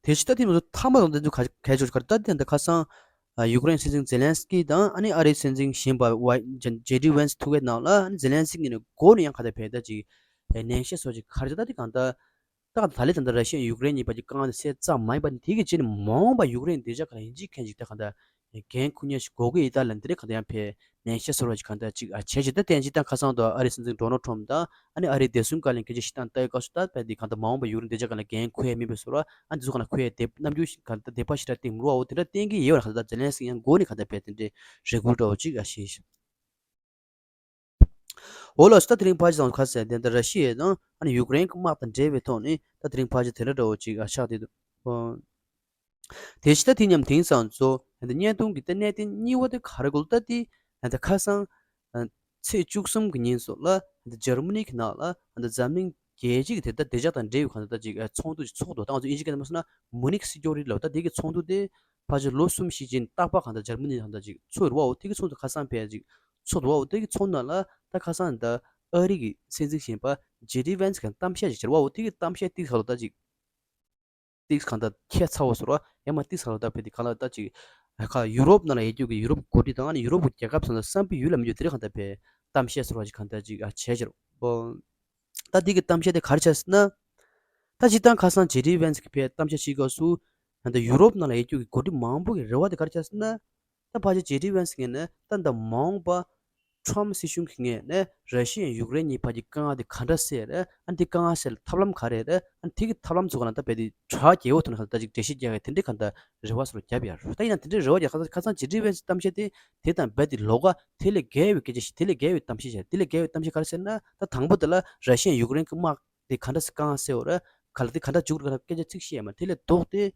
དེ་ཕྱི་ད་དེ་མ་གཏོགས་མཐའ་མ་དང་དེ་ཚོ་ག་གལ་ཆེ་ཤོས་ག་རེ་ད་དེ་འདི་ཁ་སང་ཡུཀ་རེན་སྲིད་འཛིན་ཛེ་ལན་སི་ཀི་དང་ཨ་ནི་ཨ་རིའི་སྲིད་འཛིན་གཞོན་པ་ཝའི་ཇེ་ཌི་ཝན་སི་ཐུག་པའི་ནང་ལ་ཨ་ནི་ཛེ་ལན་སི་ཀི་ངོས་ནས་འགོ་ནས་ཡང་ག་ད་བས་ད་ཅིག་ནན་བཤད་སོགས་ཅིག་ག་རེ་ད་དེ་གང་ལྟར། ད་ག་ད་ལེ་ད་ལྟ་ར་ཤི་ཡ་ཡུཀ་རེན་གཉིས་བར་གྱི་དཀའ་ངལ་དེ་སེལ་ཙམ་མ་ཡིན་པ་ནི་དེ་གི་རྗེས་ནས་མ་འོངས་པ་ཡུཀ་རེན་བདེ་འཇགས་ག་ལ་ཡིན་གཅིག་མཁན་གཅིག་ད་ག་ད་འགན་འཁུར་མཁན་ཞིག་དགོས་ཀྱི་ཡིན་ད་ལ་འདི་རེད། ག་ད་ཡང་ཕེ་ནན་བཤད་སོར་བ་ཞིག་ག་ད་ཅིག་ཨ་བྱས་ཅིག་ད་བསྟན་ཅིག་ད་ཁ་སང་དུ་ཨ་རིའི་སྲིད་འཛིན་ཌོ་ནལ་ཊམ་དང་ཨ་ནི་ཨ་རིའི་བདེ་སྲུང་བཀའ་བློན་སྐད་ཆ་བཤད་སྟངས་ལྟ་ཡི་སྐབས་སུ་ད་ཕེ་འདི་ག་ད་མ་འོངས་པ་ཡུཀ་རེན་བདེ་འཇགས་ག་ལ་འགན་འཁུར་ཡ་མིན་པའི་སོར་བ་ཨ་འདི་ཚོ་ག་ལ་འཁུར་ཡ་དེ་རྣམ་འགྱུར་ག་ད་དད་པ་ཞེ་དྲག་སྟེང་མི་རུ་བ་འོ་དེ་འདྲ་བསྟན་གྱི་ཡོད་ར། ག་ད་ཛེ་ལན་སི་ཀི་ཡང་འགོ་ནས་ག་ད་ཕེ་དེ་འདྲའི་རེ་སྐུལ་འདྲ་བོ་ཅིག་ཨ་བཤད་ཤག་འོ་ལགས་སོ། ད་དེ་རིང་ཕལ་ཆེར་ཚང་ཁ་གསལ་དེ་འདི་ར་ཤི་ཡ་དང་ཨ་ནི་ཡུཀ་རེན་གྱི་དམག་དང་འབྲེལ་བའི་ཐོག་ནས་ད་དེ་རིང་ཕལ་ཆེར་དེ་འདྲ་འདྲ་བོ་ཅིག་ཨ་ཆགས་བསྡད་འདུག་དེ་ཕྱི་ད་དེ་མཉམ་དེང་སང་ཚོ་ད་བརྙན་ཐུང་གི་ད་གནད་དོན་གཉིས་པ་དེ་ག་རེ་གོ་ལ་ད་དེ་ད་ཁ་སང་ཚེས་བཅུ་གསུམ་གྱི་ཉིན་སོགས་ལ་ད་འཇར་མ་ནི་གི་ནང་ལ་ད་འཛམ་གླིང་རྒྱལ་སྤྱི་གི་དེ་ད་བདེ་འཇགས་དང་འབྲེལ་བའི་གང་ལྟར་ད་ཅིག་ཚོགས་འདུ་ཅིག་ཚོགས་འདུ་ད་ང་ཚོ་དབྱིན་ཇི་སྐད་ནང་མ་སོང་ན་མུ་ནིག་སི་ཀྱོ་རི་ཊི་ལབ། ད་དེ་གི་ཚོགས་འདུ་དེ་ཕལ་ཆེར་ལོ་གསུམ་བཞི་རྗེས་རྟག་པར་གང་ལྟར་འཇར་མ་ནི་གང་ལྟར་ཅིག་ཚོགས་རེད་བ། འོ་དེ་གི་ཚོགས་འདུ་ཁ་སང་ཕེ་ཅིག་ཚོགས་འདུག་བ། འོ་དེ་གི་ཚོགས་ནང་ལ་ད་ཁ་སང་ད་ཨ་རི་གི་སྲིད་འཛིན་གཞོན་པ་ཇེ་ཌི་ཝན་སི་གི་གཏམ་བཤད་ཅིག་བྱས་རེད་བ། འོ་དེ་གི་གཏམ་བཤད་ཏིག་ཁ་ལོ་ད་ཅིག་ཏིག་གང་ལྟར་ཁྱད་མཚར་བོ་ཟེར་བ་ཡང་མ་ཏིག་ཁ་ལོ་ད་ཕེ་དེ་གང་ལ་ད་ཅིག་ཁ་ཡུ་རོབ་ནང་ལ་ཡོད་རྒྱུ་གི་ཡུ་རོབ་འགོ་ཁྲིད་དང་ཨ་ནི་ཡུ་རོབ་གི་རྒྱལ་ཁབ་ཚང་ལ་བསམ་པའི་ཡུལ་ལ་མི་འཇུག་དེ་རིང་གང་ལྟར་ཕེ་གཏམ་བཤད་ཟེར་བ་ཅིག་གང་ལྟར་ཅིག་ཨ་བྱས་ཅིག་རེད་བ། ད་འདི་གི་གཏམ་བཤད་དེ་ག་རེ་ཆགས་ཟེར་ན། ད་སྤྱིར་བཏང་ཁ་སང་ཇེ་ཌི་ཝན་སི་གི་ཕའི་གཏམ་བཤད་བྱེད་སྐབས་སུ་ད་ལྟ་ཡུ་རོབ་ནང་ལ་ཡོད་རྒྱུ་གི་འགོ་ཁྲིད་མང་པོ་གི་རེ་བ་དེ་ག་རེ་ཆགས་ཟེར་ན། ད་ཕལ་ཆེར་ཇེ་ཌི་ཝན་སི་ངོས་ནས་ད་ད་མ་འོངས་པ་ཁྲམ་སྲིད་གཞུང་གི་ངོས་ནས་ར་ཤི་ཡ་ཡུཀ་རེན་གཉིས་བར་གྱི་དཀའ་ངལ་དེ་ག་འདྲ་སེལ་རེད། ཨ་ནི་དེ་དཀའ་ངལ་སེལ་ཐབས་ལམ་ག་རེ་རེད། ཨ་ནི་དེ་གི་ཐབས་ལམ་ཚོ་ག་ལ་ད་རྦད་དེ་གྲ་རྒྱས་པོ་ཐོག་ནས་ག་ལ་ད་ཅིག་འགྲེལ་བཤད་རྒྱག་གི་དེ་འདྲའི་ག་ད་རེ་བ་སོར་བརྒྱབ་ཡ་རེད། ད་ཡིན་ན་དེ་འདྲའི་རེ་བ་རྒྱག་ཁ་ཁ་སང་ཇེ་ཌི་ཝན་སི་གཏམ་བཤད་དེ་དེ་དང་རྦད་དེ་ལོགས་ཀ་དེ་ལས་བརྒལ་བའི་སྐད་ཆ་ཞིག་དེ་ལས་བརྒལ་བའི་གཏམ་བཤད་ཞིག་དེ་ལས་བརྒལ་བའི་གཏམ་བཤད་ག་རེ་ཟེར་ན། ད་དང་པོ་དེ་ལ་ར་ཤི་ཡ་ཡུཀ་རེན་གྱི་དམག་དེ་ག་འདྲ་སེ་དཀའ་ངལ་སེལ་བ་རེད། ག་ལ་དེ་ག་འདྲ་འཇུག་རེད་ག་ལ་སྐད་ཆ་ཚིག་བཤད་ཡ་མ་དེ་ལས་ལྡོག་སྟེ།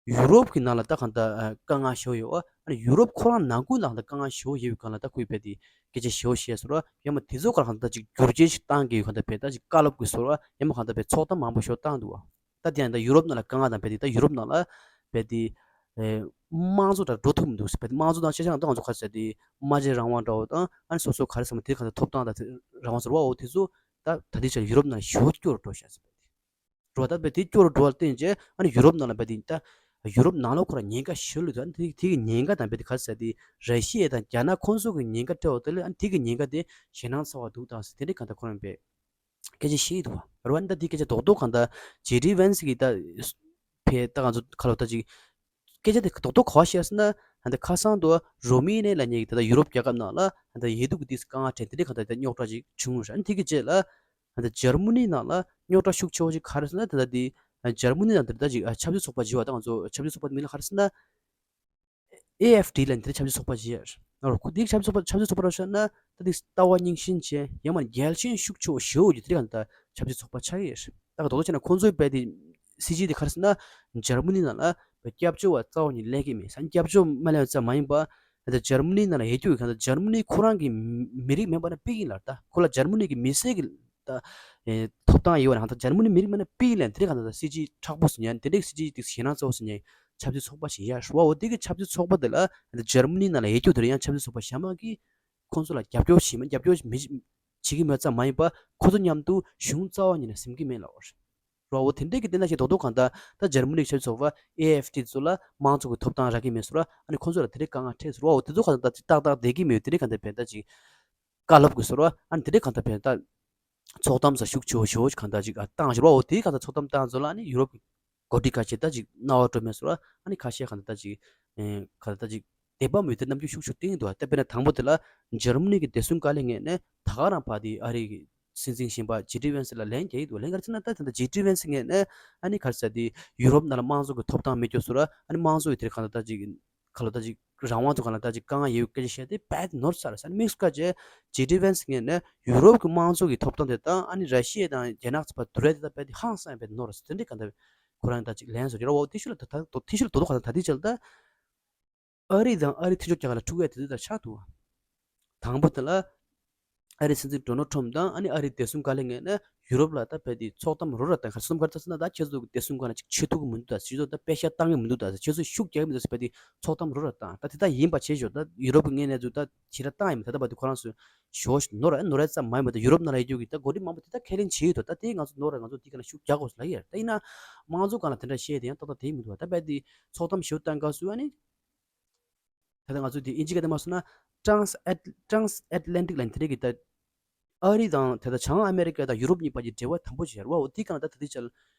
ཡུ་རོབ་ཀྱི་ནང་ལ་ད་གང་ལྟར་དཀའ་ངལ་ཞེ་པོ་ཡོད། ཨ་ནི་ཡུ་རོབ་ཁོ་རང་ནང་ཁུལ་ནང་ལ་དཀའ་ངལ་ཞེ་པོ་ཡོད་པའི་སྒང་ལ་ད་ཁོས་རྦད་དེ་སྐད་ཆ་ཞེ་པོ་བཤད་སོང་ར། ཡང་མ་དེ་ཚོ་ག་ལ་གང་ལྟར་ཅིག་བསྒྱུར་བཅོས་ཤིག་བཏང་གི་ཡོད། གང་ལྟར་རྦད་ད་ཅིག་བཀའ་སློབ་དགོས་སོང་ར། ཡང་མ་གང་ལྟར་རྦད་ཚོགས་གཏམ་མང་པོ་ཞིག་བཏང་འདུག་བ། ད་དེ་ཡང་ད་ཡུ་རོབ་ནང་ལ་དཀའ་ངལ་དང་རྦད་དེ་ད་ཡུ་རོབ་ནང་ལ་རྦད་དེ་ཨེ་དམངས་གཙོ་དང་འགྲོ་ཐུབ་མི་འདུག་རྦད་དེ་དམངས་གཙོ་དང་ཤེས་བྱ་ནང་ད་ང་ཚོ་ག་རེ་ཟེར་དེ་སྨྲ་བརྗོད་རང་དབང་འདྲ་བོ་དང་ཨ་ནི་སོ་སོ་ག་རེ་ཟེར་མ་དེ་གང་ལྟར་ཐོབ་ཐང་དང་དེ་རང་དབང་ཟེར་བ་འོ་དེ་ཚོ་ད་ད་ལྟའི་ཆར་ཡུ་རོབ་ནང་ཞེ་པོ་སྐྱོ་རུ་འགྲོ་ཤག་ཟེར་བ་དེ། འགྲོ་བ་ད་རྦད་དེ་སྐྱོ་རུ་འགྲོ་བ་བརྟེན་བྱས་ཨ་ནི་ཡུ་རོབ་ནང་ལ་རྦད་དེ་ད་ཡུ་རོབ་ནང་ལོགས་ཁོ་རང་ཉེན་ཁ་ཞེ་པོ་ལོས་འདུག་ཨ་ནི་དེ་དེ་གི་ཉེན་ཁ་དང་རྦད་དེ་ག་རེ་ཟེར་དེ་ར་ཤི་ཡ་དང་རྒྱ་ནག་ཁོང་ཚོ་གི་ཉེན་ཁ་སྤྲད་འོ་དེ་ལས་ཨ་ནི་དེ་གི་ཉེན་ཁ་དེ་ཞེད་སྣང་ཚ་བ་འདུག་དང་ཟེར་དེ་འདྲའི་གང་ལྟར་ཁོ་རང་རྦད་སྐད་ཆ་བཤད་འདུག་བ། རེད་བ། ཨ་ནི་ད་དེ་སྐད་ཆ་རྡོག་རྡོག་གང་ལྟར་ཇེ་ཌི་ཝན་སི་གི་ད་ཕེ་ད་ང་ཚོ་ཁ་ལོ་ད་ཅིག་སྐད་ཆ་དེ་རྡོག་རྡོག་ག་བ་བཤད་ཟེར་ན། ཨ་ནི་ཁ་སང་དུ་རོ་མེ་ནི་ལབ་མཁན་གྱི་ད་ལྟ་ཡུ་རོབ་རྒྱལ་ཁབ་ནང་ལ་ཨ་ནི་ཡེ་དུ་གི་དེ་དཀའ་ངལ་འཕྲད་དེ་འདྲའི་གང་ལྟར་ད་རྙོག་དྲ་ཅིག་བྱུང་རེད། ཨ་ནི་དེ་གི་རྗེས་ལ། ད་ལྟ་འཇར་མ་ནི་ནང་ལ་རྙོག་དྲ་ཤུགས་ཆེ་བ་ཞིག་ག་རེ་ཟེར་ན། ད་ལྟ་དེ་འཇར་མ་ནི་ནང་དེར་ད་ཅིག་ཆབ་སྲིད་ཚོགས་པ་ཅིག་ཡོད་པ། ད་ང་ཚོ་ཆབ་སྲིད་ཚོགས་པ་དེ་མིང་ལ་ག་རེ་ཟེར་ན། ཨེ་ཨེཕ་ཌི་ལབ་མཁན་དེ་ཆབ་སྲིད་ཚོགས་པ་ཅིག་ཡོད་རེད། ཁོ་དེའི་ཆབ་སྲིད་ཚོགས་པ་ཆབ་སྲིད་ཚོགས་པ་ར་ཤ་ན་ད་དེ་ལྟ་བ་རྙིང་ཞེན་ཅན་ཡང་མ་རྒྱལ་ཞེན་ཤུགས་ཆེ་བ་ཞེ་པོ་ཡོད་དེ་ག་ད་ཆབ་སྲིད་ཚོགས་པ་ཆགས་ཀྱི་ཡོད་རེད། ད་ག་རྡོག་རྡོག་བྱས་ན་ཁོང་ཚོའི་རྦད་དེ་སྲིད་ཇུས་དེ་ག་རེ་ཟེར་ན། འཇར་མ་ནི་ནང་ལ་སྐྱབས་བཅོལ་བ་རྩ་བ་ཉིད་ལེན་གྱི་མེད། སྐྱབས་བཅོལ་མ་ལེན་པ་ཙམ་མ་ཡིན་པ། ད་འཇར་མ་ནི་ནང་ལ་ཡོད་རྒྱུ་གི་གང་ལྟར་འཇར་མ་ནི་ཁོ་རང་གི་མི་རིགས་མིན་པ་ན་ཕིག་ཡིན་ལ། ད་ཁོ་ལ་འཇར་མ་ནི་གི་མི་སེར་གྱི་ད་ཨེ་ཐོབ་ཐང་ཡོད་པ་ན་གང་ལྟར་འཇར་མ་ནི་མི་རིགས་མིན་ན་ཕིག་ཡིན་ལ། དེ་འདྲའི་གང་ལྟར་སྲིད་ཇུས་མཁྲེགས་པོ་ཟེར་མཁན་དེ་འདྲའི་སྲིད་ཇུས་དེ་ཞེད་སྣང་ཚ་བོ་ཟེར་མཁན་ཆབ་སྲིད་ཚོགས་པ་ཞིག་ཡོད་རེད་བ། འོ་དེ་གི་ཆབ་སྲིད་ཚོགས་པ་དེ་ལ་ད་འཇར་མ་ནི་ནང་ལ་ཡོད་རྒྱུ་དེ་ལ་ཡང་ཆབ་སྲིད་ཚོགས་པ་གཞན་མ་གིས་ཁོང་ཚོ་ལ་རྒྱབ་སྐྱོར་བྱེད་མ་རྒྱབ་སྐྱོར་མི་བྱེད་ཀྱི་མེད་ཙམ་མ་ཡིན་པ། ཁོ་ཚོ་མཉམ་དུ་གཞུང་རྩ་བ་ཉིད་ནས་ཟིན་གྱི་མེད་ལབ་པ་རེད། རོ་འོ་དེ་འདྲའི་གི་བལྟས་ན་ཞེ་རྡོག་རྡོག་གང་ལྟར་ད་འཇར་མ་ནི་གི་ཆབ་སྲིད་ཚོགས་པ་ཨེ་ཨེཕ་ཌི་ཚོ་ལ་དམངས་གཙོ་གི་ཐོབ་ཐང་རག་གི་མེད་སོང་ར། ཨ་ནི་ཁོང་ཚོ་ལ་དེ་འདྲའི་དཀའ་ངལ་འཕྲད་སོང་ར། འོ་དེ་ཚོ་གང་ལྟར་ད་ཅིག་ཏག་ཏག་བསྡད་ཀྱི་མེད། དེ་འདྲའི་གང་ལྟར་བལྟས་ན་ད་ཅིག་བཀའ་སློབ་དགོས་སོང་ར། ཨ་ནི་དེ་འདྲའི་གང་ལྟར་བལྟས་ན་ད་ཚོགས་གཏམ་ས་ཤུགས་ཆེ་བོ་ཞེ་པོ་ཅིག་གང་ལྟར་ཅིག་བཏང་ཞོར་བ། འོ་དེའི་གང་ལྟར་ཚོགས་གཏམ་བཏང་ཚོ་ལ་ཨ་ནི་ཡུ་རོབ་ཀྱི་འགོ་ཁྲིད་ཁ་ཤས་ད་ཅིག་རྣ་བ་སྤྲོད་མེད་སོང་ར། ཨ་ནི་ཁ་ཤས་གང་ལྟར་ད་ཅིག་ཨེ་གང་ལྟར་ད་ཅིག་དད་པ་མེད་དེ་རྣམ་འགྱུར་ཤུགས་ཆེ་བསྟན་གྱི་འདུག་ད་དཔེར་ན་དང་པོ་དེ་ལ་འཇར་མ་ནི་གི་བདེ་སྲུང་བཀའ་བློན་ངོས་ནས་ད་ག་རང་ཕར་དེ་ཨ་རི་གི་སྲིད་འཛིན་གཞོན་པ་ཇེ་ཌི་ཝན་སི་ལ་ལན་རྒྱག་གི་འདུག་ལན་ག་རེ་ཟེར་ན་ད་ད་ལྟ་ཇེ་ཌི་ཝན་སི་ངོས་ནས་ཨ་ནི་ག་རེ་ཟེར་དེ་ཡུ་རོབ་ནང་ལ་དམངས་གཙོ་གི་ཐོབ་ཐང་མེད་རྒྱུ་སོང་ར། ཨ་ནི་དམངས་གཙོ་གི་དེར་གང་ལྟར་ད་ཅིག་ག་ལ་ད་ཅིག་རང་དབང་ཚོ་གང་ལ་ད་ཅིག་དཀའ་ངལ་ཡོད་སྐད་ཆ་བཤད་དེ་རྦད་ནོར་ཚར་ས་དམིགས་སུ་བཀར་བྱས་ཇེ་ཌི་ཝན་སི་ངོས་ནས་ཡུ་རོབ་ཀྱི་དམངས་གཙོ་གི་ཐོབ་ཐང་དེ་དང་ཨ་ནི་ར་ཤི་ཡ་དང་རྒྱ་ནག་ཚོ་བར་བསྡུར་ཡ་དེ་ད་རྦད་དེ་ཧང་སང་རྦད་ནོར་ས་དེ་འདྲའི་གང་ལྟར་ཁོ་རང་ད་ཅིག་ལན་སོང་ར། འོ་དེ་ཤུ་ལ་ད་ད་དེ་ཤུ་ལ་དོ་དོ་གང་ལྟར་ད་དེ་ཆ་ལ་ད་ཨ་རི་དང་ཨ་རི་མཐུན་ཕྱོགས་རྒྱལ་ཁབ་ལ་འཁྲུག་ཡ་དེ་དུས་ད་ཆགས་འདུག་དང་པོ་དེ་ལ་ཨ་རི་སྲིད་འཛིན་ཌོ་ནལ་ཊམ་དང་ཨ་ནི་ཨ་རིའི་བདེ་སྲུང་བཀའ་བློན་ངོས་ནས་ཡུ་རོབ་ལ་ད་རྦད་དེ་ཚོགས་གཏམ་རོ་ར་བཏང་། ག་རེ་གསུམ་ག་རེ་ད་ཟེར་ན་ད་ཁྱེད་ཚོ་གི་བདེ་སྲུང་སྒང་ལ་ཅིག་ཆེ་ཐུག་གི་མི་འདུག་ད་ཁྱེད་ཚོ་ད་པེ་ཤ་བཏང་གི་མི་འདུག་ད་ཁྱེད་ཚོ་ཤུགས་རྒྱག་གི་མི་འདུག་ཟེར་རྦད་དེ་ཚོགས་གཏམ་རོ་ར་བཏང་། ད་དེ་ད་ཡིན་པ་བྱེད་ཞོར་ད་ཡུ་རོབ་ཀྱི་ངོས་ནས་ཚུར་ད་ཞེ་དྲག་བཏང་ཡ་མི་ད་ད་རྦད་དེ་ཁོ་རང་ཚོ་ཞོ་ནོར་ནོར་ཡ་ཙམ་མ་ཡིན་པ་ད་ཡུ་རོབ་ནང་ལ་ཡོད་རྒྱུ་གི་ད་འགོ་ཁྲིད་མང་པོ་དེ་ད་ཁས་ལེན་བྱེད་ཀྱི་འདུག་ད་དེ་ང་ཚོ་ནོར་ར་ང་ཚོ་དེ་ག་ན་ཤུགས་རྒྱག་དགོས་ལབ་ཡ་རེད། ད་ཡིན་ན་དམངས་གཙོ་སྒང་ལ་དེ་འདྲ་བཤད་དེ་ཡང་ཏག་ཏག་དེ་མི་འདུག་ད་རྦད་དེ་ཚོགས་གཏམ་ཞོ་བཏང་སྐབས་སུ་ཨ་ནི། ད་ལྟ་ང་ཚོས་དེ་ཨིན་ཇི་སྐད་དུ་མ་སོང་ན་Trans- Transatlantic ལབ་དེ་རིགས་ཀྱི་ད་ཨ་རི་དང་ད་ལྟ་བྱང་ཨ་མེ་རི་ཀ་དང་ཡུ་རོབ་གཉིས་བར་གྱི་འབྲེལ་བ་དམ་པོ་བྱས་རེད་བ། འོ་དེའི་སྒང་ལ་ད་ད་ལྟའི་ཆར་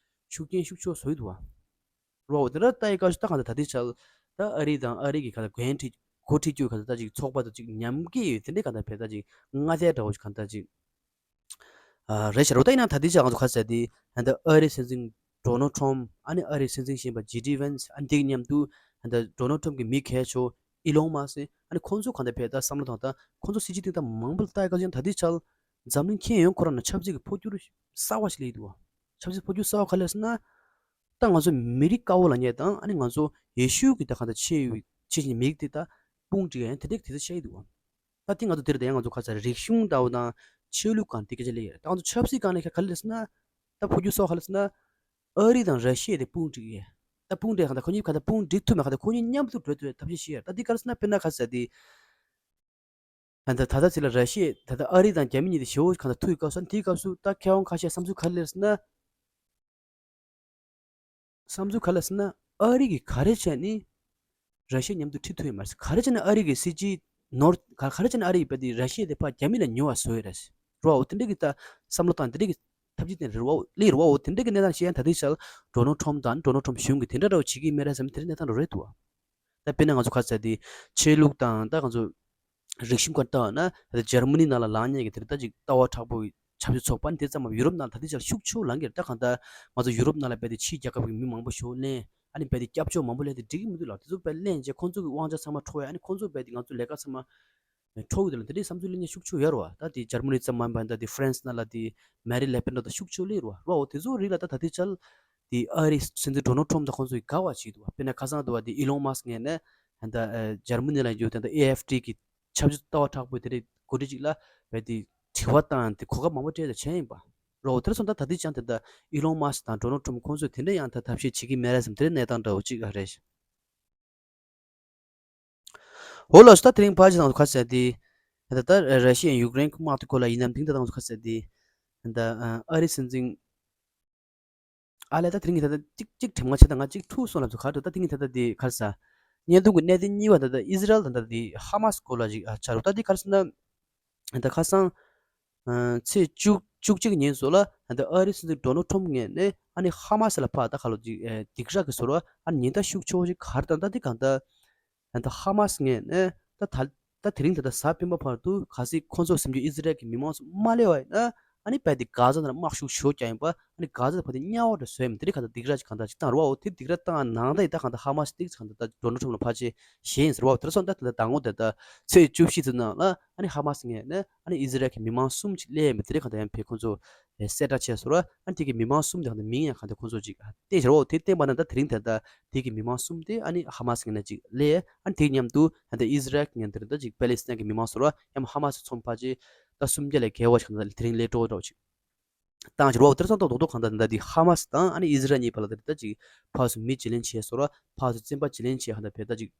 ཤུགས་རྐྱེན་ཤུགས་ཆེ་བཟོ་ཡི་འདུག་བ། རེད་བ། འོ་དེ་འདྲ་ལྟ་ཡི་སྐབས་སུ་ད་གང་ལྟར་ད་ལྟའི་ཆར་ད་ཨ་རི་དང་ཨ་རི་གི་གང་ལྟར་འགན་འཁྲི་འགོ་ཁྲིད་རྒྱུ་གང་ལྟར་ད་ཅིག་ཚོགས་པ་དང་ཅིག་མཉམ་འགན་ཡོད་དེ་འདྲའི་གང་ལྟར་བས་ད་ཅིག་སྔ་ཚལ་འདྲ་བོ་ཞིག་གང་ལྟར་ཅིག་ཨ་རེད་ཤག་རོ། ད་ཡིན་ན་ད་ལྟའི་ཆར་ང་ཚོ་ག་ཟེར་དེ་ད་ལྟ་ཨ་རིའི་སྲིད་འཛིན་ཌོ་ནལ་ཊམ་ཨ་ནི་ཨ་རིའི་སྲིད་འཛིན་གཞོན་པ་ཇེ་ཌི་ཝན་སི་ཨ་ནི་དེ་གི་མཉམ་དུ་ད་ལྟ་ཌོ་ནལ་ཊམ་གི་མི་གལ་ཆེ་ཨི་ལོན་མཱ་སི་ཨ་ནི་ཁོང་ཚོ་གང་ལྟར་བས་ད་བསམ་བློ་བཏང་ད་ཁོང་ཚོ་སྲིད་ཇུས་སྟེང་ད་མང་པོ་ལྟ་ཡི་སྐབས་ཀྱང་ད་ལྟའི་ཆར་འཛམ་གླིང་ཁྱོན་ཡོངས་ཁོ་རང་ནང་ཆབ་སྲིད་ཀྱི་འཕོ་འགྱུར་གསར་བ་ཞིག་སླེབས་འདུག་བ། ཆབ་སྲིད་འཕོ་འགྱུར་གསར་བ་ག་རེ་ཟེར་ན། ད་ང་ཚོ་མི་རིགས་དཀར་པོ་ལབ་མཁན་དང་ཨ་ནི་ང་ཚོ་ཡེ་ཤུ་གི་ད་གང་ལྟར་ཆེ་བའི་ཆེ་ཞིང་མི་རིགས་དེ་ད་དཔུང་སྒྲིག་ཡ་དེ་འདྲ་དེ་ཚོ་བཤད་ཀྱི་འདུག་བ། ད་དེ་ང་ཚོ་དེར་ད་ཡང་ང་ཚོ་ཁ་ཚ་རིག་གཞུང་ལྟ་བུ་དང་ཆོས་ལུགས་སྒང་དེ་སྐད་ཆ་སླེབས་ཡོད་རེད། ད་ང་ཚོ་ཆབ་སྲིད་སྒང་ལ་ག་རེ་སླེབས་ཟེར་ན། ད་འཕོ་འགྱུར་སོགས་ག་རེ་སླེབས་ཟེར་ན། ཨ་རི་དང་ར་ཤི་ཡ་དེ་དཔུང་སྒྲིག་ཡས། ད་དཔུང་སྒྲིག་གང་ལྟར་ཁོ་གཉིས་གང་ལྟར་དཔུང་སྒྲིག་ཐུབ་མེད་གང་ལྟར་ཁོ་གཉིས་མཉམ་དུ་འགྲོ་ཐུབ་ཡས་ཐབས་ཤེས་བྱེད་ཡས། ད་འདི་ག་རེ་ཟེར་ན་དཔེར་ན་ག་རེ་ཟེར་དེ། གང་ལྟར་ད་ལྟ་ཚེ་ལ་ར་ཤི་ཡ་ད་ལྟ་ཨ་རི་དང་རྒྱ་མི་གཉིས་དེ་ཞེ་པོ་གང་ལྟར་ཐུག་ཡོད་སྐབས་སུ་དེའི་སྐབས་སུ་ད་མཁས་དབང་ཁ་ཤས་བསམ་ཚུལ་ག་རེ་སླེབས་ཟེར་ན། བསམ་ཚུལ་ག་རེ་ཟེར་ན། ཨ་རི་གིས་ག་རེ་བྱས་ནས་ར་ཤི་ཡ་མཉམ་དུ་ཁྲིད་ཐུབ་ཡོད་མ་རེད། ག་རེ་བྱས་ན་ཨ་རི་གི་སྲིད་ཇུས་ནོར་ག་ག་རེ་བྱས་ན་ཨ་རི་གིས་རྦད་དེ་ར་ཤི་ཡ་དེ་ཕར་རྒྱ་མི་ལ་ཉེ་བ་བཟོ་ཡོད་རེད། རེད་བ། འོ་དེ་འདྲ་གི་ད་བསམ་བློ་བཏང་དེ་འདྲ་གི་ཐབས་ཇུས་དེ་རེད་བ། སླེབས་རེད་བ། འོ་དེ་འདྲ་གི་གནས་སྟངས་ཤིག་ཡང་ད་ལྟའི་ཆར་ཌོ་ནལ་ཊམ་དང་ཌོ་ནལ་ཊམ་གཞུང་གི་དེ་འདྲ་འདྲ་བོ་བྱེད་ཀྱི་མེད་རེད་བསམ་དེ་འདྲ་གནས་སྟངས་འདྲ་རེད་འདུག་བ། ད་དཔེར་ན་ང་ཚོ་ག་ཟེར་དེ་ཆོས་ལུགས་དང་ད་ང་ཚོ་རིག་གཞུང་སྐོར་ལྟ་བ་ན་ད་འཇར་མ་ནི་ནང་ལ་ལངས་མཁན་གྱི་དེ་རེད། ད་ཅིག་ལྟ་བ་དྲག་པོ་ཆབ་སྲིད་ཚོགས་པ་ནི་དེ་ཙམ་མ་ཡུ་རོབ་ནང་ད་ལྟའི་ཆར་ཤུགས་ཆེ་བོ་ལངས་ཀྱི་རེད། ད་གང་ལྟར་ང་ཚོ་ཡུ་རོབ་ནང་ལ་རྦད་དེ་ཕྱིའི་རྒྱལ་ཁབ་ཀྱི་མི་མང་པོ་ཞིག་ལེན། ཨ་ནི་རྦད་དེ་སྐྱབས་བཅོལ་མང་པོ་ལེན་དེ་འགྲིག་གི་མི་འདུག་ལ། དེ་ཚོ་རྦད་ལེན་བྱས་ཁོང་ཚོ་གི་དབང་ཆ་ཚང་མ་འཕྲོག་ཡ། ཨ་ནི་ཁོང་ཚོ་རྦད་དེ་ང་ཚོ་ལས་ཀ་ཚང་མ་འཕྲོག་གི་འདུག་ལ། དེ་འདྲའི་བསམ་ཚུལ་གླེང་མཁན་ཤུགས་ཆེ་བོ་ཡོད་རེད་བ། ད་དེ་འཇར་མ་ནི་ཙམ་མ་ཡིན་པ་ད་དེ་ཧྥ་རན་སི་ནང་ལ་དེ་མེ་རི་ལེ་པེན་འདྲ་ད་ཤུགས་ཆེ་བོ་སླེབས་རེད་བ། རེད་བ། འོ་དེ་ཚོ་རིགས་ལ་ད་ད་ལྟའི་ཆར་དེ་ཨ་རིའི་སྲིད་འཛིན་ཌོ་ནལ་ཊམ་དང་ཁོང་ཚོ་གི་དགའ་བ་ཞིག་འདུག་བ། དཔེར་ན་ཁ་སང་འདུག་བ། དེ་ཨི་ལོན་མཱ་སི་ཀི་ངོས་ནས་ད་ཨ་འཇར་མ་ནི་ལ་ཡོད་དེ་ད་ཨེ་ཨེཕ་ཊི་གི་ཆབ་སྲིད་ལྟ་བ་དྲག་པོའི་དེ་འདྲའི་འགོ་ཁྲིད་ཅིག་ལ་རྦད་དེ་དྲི་བ་བཏང་དེ་གོ་སྐབས་མང་པོ་སྤྲད་དེ་བྱས་ཡིན་པ། རོ་དེར་སོང་ད་ད་ལྟའི་ཆར་དེ་ད་ཨི་ལོན་མཱ་སི་ཀི་དང་ཌོ་ནལ་ཊམ་ཁོང་ཚོས་དེ་འདྲ་ཡང་ད་ཐབས་ཤེས་བྱེད་ཀྱི་མེད་རེད་བསམ་དེ་འདྲའི་གནས་སྟངས་འདྲ་བོ་ཅིག་རེད། འོ་ལགས་སོ། ད་དེ་རིང་ཕལ་ཆེར་ནང་དུ་ཁ་གསལ་དེ་ད་ད་ར་ཤི་ཡའི་ཡུཀ་རེན་དམག་དེ་སྐོར་ལ་ཡིན་ནམ། དེང་ད་ད་ནང་དུ་ཁ་གསལ་དེ་ད་ཨ་རིའི་སྲིད་འཛིན། ཨ་ལས། ད་དེ་རིང་གི་ད་ལྟ་གཅིག་གཅིག་དྲི་མ་བྱས། ད་ང་གཅིག་འཁྲུག་སོང་ལབ་ཚོ་ག་རེ་འདུག་ད་དེ་རིང་གི་ད་ལྟ་དེ་ག་རེ་ཟ། བརྙན་ཐུང་གི་གནད་དོན་གཉིས་པ་ད་ལྟ་ཨི་ཟི་རལ་དང་ད་ལྟ་དེ་ཧ་མ་སི་སྐོར་ལ་ཅིག་ཨ་ཆགས་འདུག་ད་དེ་ག་རེ་ཟེར་ན། ད་ཁ་སང་ཚེས་བཅུ་བཅུ་གཅིག་ཉིན་སོགས་ལ་ད་ལྟ་ཨ་རིའི་སྲིད་འཛིན་ཌོ་ནལ་ཊམ་ངོས་ནས་ཨ་ནི་ཧ་མ་སི་ལ་ཕར་ད་ཁ་ལོ་ཅིག་ཨ་སྡིགས་ར་གི་བཟོ་འདྲ་ཨ་ནི་ཉེན་བརྡ་ཤུགས་ཆེ་བོ་ཞིག་ག་རེ་བཏང་། ད་དེ་གང་ལྟར། ད་ཧ་མ་སི་ངོས་ནས་ད་ད་ད་དེ་རིང་ད་ལྟ་གཟའ་སྤེན་པ་བར་དུ་གལ་སྲིད་ཁོང་ཚོ་སེམས་ཅན་ཨི་ཟི་རལ་གྱི་མི་མང་ཚོ་མ་སླེབས་པ་ཡིན་ན། ཨ་ནི་རྦད་དེ་གྷ་ཛ་ནང་དམག་ཤུགས་ཞུགས་ཀྱང་ཡིན་པ། ཨ་ནི་གྷ་ཛ་ཕར་དེ་དམྱལ་བ་འདྲ་བཟོས་མི་དེ་རིགས་གང་ལྟར་སྡིགས་ར་ཅིག་གང་ལྟར་ཅིག་བཏང་རེད་བ། འོ་དེ་སྡིགས་ར་བཏང་ནང་ད་ཡིན་ད་གང་ལྟར་ཧ་མ་སི་སྡིགས་ཅིག་གང་ལྟར་ད་ཌོ་ནལ་ཊམ་ལ་ཕར་ཆེ་ཞེས་ཡིན་ཟེར་བ། དེར་སོང་ད་ད་ལྟ་དང་པོ་དེ་ད་ཚེས་བཅུ་བཞི་ཚོ་ནང་ལ་ཨ་ནི་ཧ་མ་སི་ངོས་ནས་ཨ་ནི་ཨི་ཟི་རལ་གྱི་མི་མང་གསུམ་ཅིག་སླེབས་མི་དེ་རིགས་གང་ལྟར་ཡང་ཕེ་ཁོང་ཚོ་གསལ་བསྒྲགས་བྱས་སོང་ར། ཨ་ནི་དེ་གི་མི་མང་གསུམ་དེ་གང་ལྟར་མིང་ཡང་གང་ལྟར་ཁོང་ཚོ་ཅིག་བསྟན་བྱས་རེད་བ། དེ་བསྟན་པ་ན་ད་དེ་རིང་ད་ལྟ་དེ་གི་མི་མང་གསུམ་དེ་ཨ་ནི་ཧ་མ་སི་ངོས་ནས་ཅིག་སླེབས། ཨ་ནི་དེ་མཉམ་དུ་ད་ལྟ་ཨི་ཟི་རལ་གྱི་ངོས་ནས་ད་ཅིག་པེ་ལེ་སི་ཐན་གྱི་མི་མང་ཚོ་ར་ཡང་ཧ་མ་སི་ཚོང་ཕལ་ཆེར་ད་སུམ་བརྒྱ་ལས་བརྒལ་བ་ཞིག་གང་ལྟར་དེ་རིང་སླེབས་འགྲོ་འདྲ་བོ་ཅིག་བཏང་བྱས་རེད་བ། དེར་སོང་ད་རྡོག་རྡོག་གང་ལྟར་ད་ལྟ་དེ་ཧ་མ་སི་དང་ཨ་ནི་ཨི་ཟི་རལ་གཉིས་བར་ལ་ད་ལྟ་ཅིག་ཕར་ཚུར་མི་བརྗེ་ལེན་བྱས་སོང་ར། ཕར་ཚུར་བཙོན་པ་བརྗེ་ལེན་བྱས་གང་ལྟར་བས་ད་ཅིག་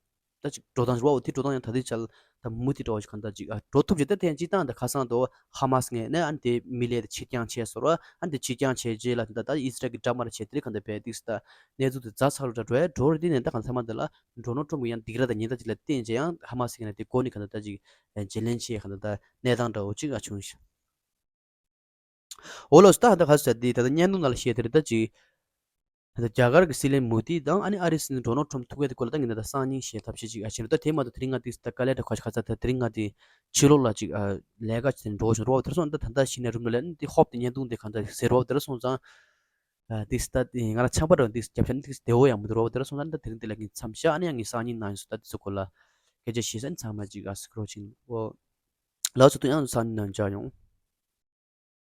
ད་ཅིག་འགྲོ་སྟངས་རེད་བ། དེ་འགྲོ་སྟངས་ཡང་ད་ལྟའི་ཆར་ད་མུ་མཐུད་འགྲོ་བ་ཞིག་གང་ལྟར་ཅིག་ཨ་འགྲོ་ཐུབ་བྱས། ད་ཐེངས་གཅིག་བཏང་ད་ཁ་སང་དུ་ཧ་མ་སི་ངོས་ནས་ཨ་ནི་དེ་མི་ལས་དེ་ཕྱིར་འགྱངས་བྱས་སོང་ར། ཨ་ནི་དེ་ཕྱིར་འགྱངས་བྱས་རྗེས་ལ་ད་ད་ཨི་ཟི་རལ་གྱི་འདྲ་མ་འདྲ་བྱས་དེ་རིགས་གང་ལྟར་བས་ཏིག་ད་གནས་ཚུལ་དེ་ཛ་ཚ་ལུ་འདྲ་འགྲོ་ཡ་འགྲོ་རེད། དེ་ནས་ད་གང་ལྟར་མ་འདི་ལ་ཌོ་ནལ་ཊམ་གྱི་ཡང་སྡིགས་ར་དང་ཉེན་བརྡ་ཅིག་ལ་བརྟེན་བྱས་ཡང་ཧ་མ་སི་ངོས་ནས་དེ་འགོ་ནས་གང་ལྟར་ད་ཅིག་བརྗེ་ལེན་བྱས་གང་ལྟར་ད་གནས་སྟངས་འདྲ་བོ་ཅིག་ཨ་བྱུང་ཞིང་། འོ་ལགས་སོ། ད་ཧ་ད་ག་ཟེར་དེ་ད་ལྟ་བརྙན་ཐུང་ནང་ལ་བཤད་དེ་རེད། ད་ཅིག་ད་ལྟ་རྒྱ་གར་གྱི་སྲིད་བློན་མོ་དི་དང་ཨ་ནི་ཨ་རིའི་སྲིད་འཛིན་ཌོ་ནལ་ཊམ་ཐུག་ཡ་དེ་སྐོར་ལ་ད་ངས་ད་ལྟ་གསར་རྙིང་བཤད་ཐབས་ཤེས་ཅིག་ཨ་བྱས་ནས། ད་དེ་མ་གཏོགས་དེ་རིང་ང་དེ་ད་དཀའ་ལས་འདྲ་ཁ་ཤས་ཁ་ཚ། ད་དེ་རིང་ང་དེ་ཕྱི་ལོགས་ལ་ཅིག་ཨ་ལས་ཀ་བྱས་ནས་འགྲོ་བཞིན་རོགས། དེར་སོང་ད་ད་ལྟ་གཞི་ནས་རུམ་ལ་སླེབས་ནས་དེ་ཧོབ་དེ་བརྙན་ཐུང་དེ་གང་ལྟར་ཟེར་རོགས། དེར་སོང་ཙང་ཨ་དེ་ད་དེ་ང་རང་ཆམ་པ་རང་དེ་རྒྱབ་ཤ་ནི་དེ་བདེ་བོ་ཡང་མི་འདུག་རོགས། དེར་སོང་ད་ད་དེ་རིང་དེ་ལ་ངས་མཚམས་བཞག་ཨ་ནི་ཡང་ངས་གསར་རྙིང་ནང་ཡིན་སོང་། ད་དེ་ཚོ་སྐོར་ལ་སྐད་ཆ་བཤད་ས་ནི་ཚང་མ་ཅིག་ཨ་སི་ཀྲོ་ཆིན་འོ། ལགས་སོ། དུ་ཡང་གསར་རྙིང་ནང་མཇལ་ཡོང་།